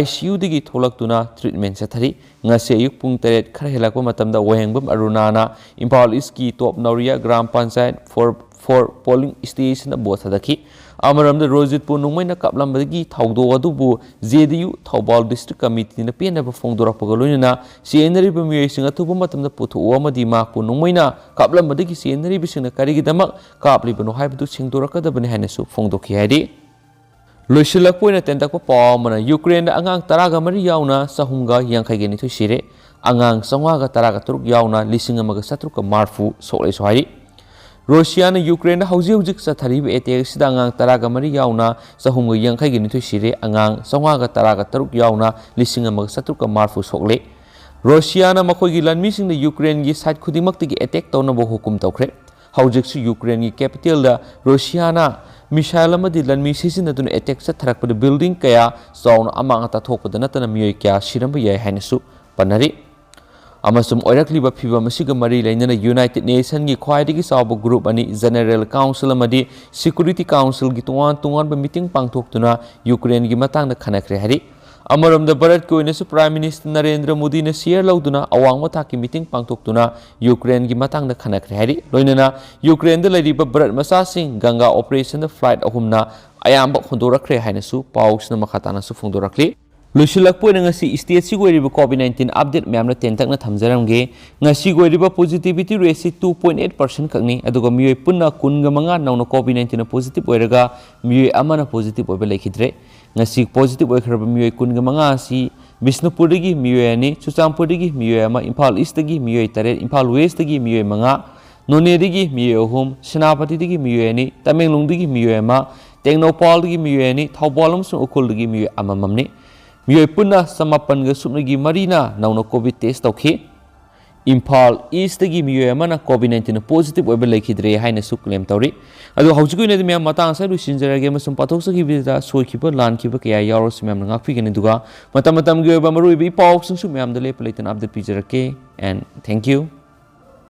ICUꯗꯒꯤ ꯊꯣꯛꯂꯛꯇꯨꯅ treatment ꯆꯠꯊꯔꯤ꯫ ꯉꯁꯤ ꯑꯌꯨꯛ ꯄꯨꯡ ꯇꯔꯦꯠ ꯈꯔ ꯍꯦꯜꯂꯛꯄ ꯃꯇꯝꯗ ꯋꯥꯍꯦꯡꯕꯝ ꯑꯔꯨꯅꯥꯅ ꯏꯝꯐꯥꯜ ꯏꯁꯀꯤ Top Nouriya gram panchayat for four polling stationꯗ vote ꯊꯥꯗꯈꯤ꯫ ꯑꯃꯔꯣꯝꯗ ꯔꯣꯖꯤꯠꯄꯨ ꯅꯣꯡꯃꯩꯅ ꯀꯥꯞꯂꯝꯕꯗꯒꯤ ꯊꯧꯗꯣꯛ ꯑꯗꯨꯕꯨ J D U Thoubal district committeeꯅ ꯄꯦꯟꯅꯕ ꯐꯣꯡꯗꯣꯔꯛꯄꯒ ꯂꯣꯏꯅꯅ ꯆꯦꯟꯅꯔꯤꯕ ꯃꯤꯑꯣꯏꯁꯤꯡ ꯑꯊꯨꯕ ꯃꯇꯝꯗ ꯄꯨꯊꯣꯛꯎ ꯑꯃꯗꯤ ꯃꯍꯥꯛꯄꯨ ꯅꯣꯡꯃꯩꯅ ꯀꯥꯞꯂꯝꯕꯗꯒꯤ ꯆꯦꯟꯅꯔꯤꯕꯁꯤꯡꯅ ꯀꯔꯤꯒꯤꯗꯃꯛ ꯀꯥꯞꯂꯤꯕꯅꯣ ꯍꯥꯏꯕꯗꯨ ꯁꯦꯡꯗꯣꯔꯛꯀꯗꯕꯅꯤ ꯍꯥꯏꯅꯁꯨ ꯐꯣꯡꯗꯣꯛꯈꯤ ꯍꯥꯏꯔꯤ꯫ ꯂꯣꯏꯁꯤꯜꯂꯛꯄ ꯑꯣꯏꯅ ꯇꯦꯟꯇꯛꯄ ꯄꯥꯎ ꯑꯃꯅ ꯌꯨꯀ꯭ꯔꯦꯟꯗ ꯑꯉꯥꯡ ꯇꯔꯥꯒ ꯃꯔꯤ ꯌꯥꯎꯅ ꯆꯍꯨꯝꯒ ꯌꯥꯡꯈꯩꯒ ꯅꯤꯊꯣꯏ ꯁꯤꯔꯦ, ꯑꯉꯥꯡ ꯆꯥꯝꯃꯉꯥꯒ ꯇꯔꯥꯒ ꯇꯔꯨꯛ ꯌꯥꯎꯅ ꯂꯤꯁꯤꯡ ꯑꯃꯒ ꯆꯥꯇ꯭ꯔꯨꯛꯀ ꯃꯔꯤꯐꯨ ꯁꯣꯛꯂꯦꯁꯨ ꯍꯥꯏꯔꯤ꯫ ꯔꯣꯁꯤꯌꯥꯅ ꯌꯨꯀ꯭ꯔꯦꯟꯗ ꯍꯧꯖꯤꯛ ꯍꯧꯖꯤꯛ ꯆꯠꯊꯔꯤꯕ attack ꯑꯁꯤꯗ ꯑꯉꯥꯡ ꯇꯔꯥꯒ ꯃꯔꯤ ꯌꯥꯎꯅ ꯆꯍꯨꯝꯒ ꯌꯥꯡꯈꯩꯒ ꯅꯤꯊꯣꯏ ꯁꯤꯔꯦ, ꯑꯉꯥꯡ ꯆꯥꯝꯃꯉꯥꯒ ꯇꯔꯥꯒ ꯇꯔꯨꯛ ꯌꯥꯎꯅ ꯂꯤꯁꯤꯡ ꯑꯃꯒ ꯆꯥꯇ꯭ꯔꯨꯛꯀ ꯃꯔꯤꯐꯨ ꯁꯣꯛꯂꯦ꯫ ꯔꯣꯁꯤꯌꯥꯅ ꯃꯈꯣꯏꯒꯤ ꯂꯥꯟꯃꯤꯁꯤꯡꯗ ꯌꯨꯀ꯭ꯔꯦꯟꯒꯤ side ꯈꯨꯗꯤꯡꯃꯛꯇꯒꯤ attack ꯇꯧꯅꯕ ꯍꯨꯀꯨꯝ ꯇꯧꯈ꯭ꯔꯦ꯫ ꯍꯧꯖꯤꯛꯁꯨ ꯌꯨꯀ꯭ꯔꯦꯟꯒꯤ capitalꯗ ꯔꯣꯁꯤꯌꯥꯅ missile ꯑꯃꯗꯤ ꯂꯥꯟꯃꯤ ꯁꯤꯖꯤꯟꯅꯗꯨꯅ attack ꯆꯠꯊꯔꯛꯄꯗ building ꯀꯌꯥ ꯆꯥꯎꯅ ꯑꯃꯥꯡ ꯑꯇꯥ ꯊꯣꯛꯄꯗ ꯅꯠꯇꯅ ꯃꯤꯑꯣꯏ ꯀꯌꯥ ꯁꯤꯔꯝꯕ ꯌꯥꯏ ꯍꯥꯏꯅꯁꯨ ꯄꯟꯅꯔꯤ꯫ ꯑꯃꯁꯨꯡ ꯑꯣꯏꯔꯛꯂꯤꯕ ꯐꯤꯚꯝ ꯑꯁꯤꯒ ꯃꯔꯤ ꯂꯩꯅꯅ United Nationꯒꯤ ꯈ꯭ꯋꯥꯏꯗꯒꯤ ꯆꯥꯎꯕ group ꯑꯅꯤ, General Council ꯑꯃꯗꯤ Security Councilꯒꯤ ꯇꯣꯉꯥꯟ ꯇꯣꯉꯥꯟꯕ meeting ꯄꯥꯡꯊꯣꯛꯇꯨꯅ ꯌꯨꯀ꯭ꯔꯦꯟꯒꯤ ꯃꯇꯥꯡꯗ ꯈꯟꯅꯈ꯭ꯔꯦ ꯍꯥꯏꯔꯤ꯫ ꯑꯃꯔꯣꯝꯗ ꯚꯥꯔꯠꯀꯤ ꯑꯣꯏꯅꯁꯨ Prime Minister ꯅꯔꯦꯟꯗ꯭ꯔ ꯃꯣꯗꯤꯅ chair ꯂꯧꯗꯨꯅ ꯑꯋꯥꯡꯕ ꯊꯥꯛꯀꯤ meeting ꯄꯥꯡꯊꯣꯛꯇꯨꯅ ꯌꯨꯀ꯭ꯔꯦꯟꯒꯤ ꯃꯇꯥꯡꯗ ꯈꯟꯅꯈ꯭ꯔꯦ ꯍꯥꯏꯔꯤ꯫ ꯂꯣꯏꯅꯅ ꯌꯨꯀ꯭ꯔꯦꯟꯗ ꯂꯩꯔꯤꯕ ꯚꯥꯔꯠ ꯃꯆꯥꯁꯤꯡ ꯒꯪꯒꯥ operationꯗ flight ꯑꯍꯨꯝꯅ ꯑꯌꯥꯝꯕ ꯍꯣꯟꯗꯣꯔꯛꯈ꯭ꯔꯦ ꯍꯥꯏꯅꯁꯨ ꯄꯥꯎꯁꯤꯅ ꯃꯈꯥ ꯇꯥꯅꯁꯨ ꯐꯣꯡꯗꯣꯔꯛꯂꯤ꯫ ꯂꯣꯏꯁꯤꯜꯂꯛꯄ ꯑꯣꯏꯅ ꯉꯁꯤ stateꯁꯤꯒꯤ ꯑꯣꯏꯔꯤꯕ COVID nineteen update ꯃꯌꯥꯝꯅ ꯇꯦꯟꯇꯛꯅ ꯊꯝꯖꯔꯝꯒꯦ꯫ ꯉꯁꯤꯒꯤ ꯑꯣꯏꯔꯤꯕ positivity rateꯁꯤ two point eight percent ꯈꯛꯅꯤ, ꯑꯗꯨꯒ ꯃꯤꯑꯣꯏ ꯄꯨꯟꯅ ꯀꯨꯟꯒ ꯃꯉꯥ ꯅꯧꯅ COVID nineteenꯅ positive ꯑꯣꯏꯔꯒ ꯃꯤꯑꯣꯏ ꯑꯃꯅ positive ꯑꯣꯏꯕ ꯂꯩꯈꯤꯗ꯭ꯔꯦ꯫ ꯉꯁꯤ positive ꯑꯣꯏꯈ꯭ꯔꯕ ꯃꯤꯑꯣꯏ ꯀꯨꯟꯒ ꯃꯉꯥ ꯑꯁꯤ ꯕꯤꯁꯅꯨꯄꯨꯔꯗꯒꯤ ꯃꯤꯑꯣꯏ ꯑꯅꯤ, ꯆꯨꯔꯆꯥꯟꯄꯨꯔꯗꯒꯤ ꯃꯤꯑꯣꯏ ꯑꯃ, ꯏꯝꯐꯥꯜ Eastꯇꯒꯤ ꯃꯤꯑꯣꯏ ꯇꯔꯦꯠ, ꯏꯝꯐꯥꯜ Westꯇꯒꯤ ꯃꯤꯑꯣꯏ ꯃꯉꯥ, ꯅꯣꯅꯦꯗꯒꯤ ꯃꯤꯑꯣꯏ ꯑꯍꯨꯝ, ꯁꯦꯅꯥꯄꯇꯤꯗꯒꯤ ꯃꯤꯑꯣꯏ ꯑꯅꯤ, ꯇꯃꯦꯡꯂꯣꯡꯗꯒꯤ ꯃꯤꯑꯣꯏ ꯑꯃ, ꯇꯦꯡꯅꯧꯄꯜꯗꯒꯤ ꯃꯤꯑꯣꯏ ꯑꯅꯤ, ꯊꯧꯕꯥꯜ ꯑꯃꯁꯨꯡ ꯎꯈ꯭ꯔꯨꯜꯗꯒꯤ ꯃꯤꯑꯣꯏ ꯑꯃꯃꯝꯅꯤ꯫ ꯃꯤꯑꯣꯏ ꯄꯨꯟꯅ ꯆꯃꯥꯄꯟꯒ ꯁꯨꯞꯅꯒꯤ ꯃꯔꯤꯅ ꯅꯧꯅ COVID test ꯇꯧꯈꯤ꯫ ꯏꯝꯐꯥꯜ Eastꯇꯒꯤ ꯃꯤꯑꯣꯏ ꯑꯃꯅ COVID nineteenꯅ positive ꯑꯣꯏꯕ ꯂꯩꯈꯤꯗ꯭ꯔꯦ ꯍꯥꯏꯅꯁꯨ claim ꯇꯧꯔꯤ꯫ ꯑꯗꯣ ꯍꯧꯖꯤꯛꯀꯤ ꯑꯣꯏꯅꯗꯤ ꯃꯌꯥꯝ ꯃꯇꯥꯡ ꯑꯁꯤꯗ ꯂꯣꯏꯁꯤꯟꯖꯔꯒꯦ, ꯑꯃꯁꯨꯡ ꯄꯥꯊꯣꯛꯆꯈꯤꯕꯗ ꯁꯣꯏꯈꯤꯕ ꯂꯥꯟꯈꯤꯕ ꯀꯌꯥ ꯌꯥꯎꯔꯁꯨ ꯃꯌꯥꯝꯅ ꯉꯥꯛꯄꯤꯒꯅꯤ꯫ ꯑꯗꯨꯒ ꯃꯇꯝ ꯃꯇꯝꯒꯤ ꯑꯣꯏꯕ ꯃꯔꯨꯑꯣꯏꯕ ꯏ ꯄꯥꯎꯁꯤꯡꯁꯨ ꯃꯌꯥꯝꯗ ꯂꯦꯞꯄ ꯂꯩꯇꯅ update ꯄꯤꯖꯔꯛꯀꯦ꯫ And thank you.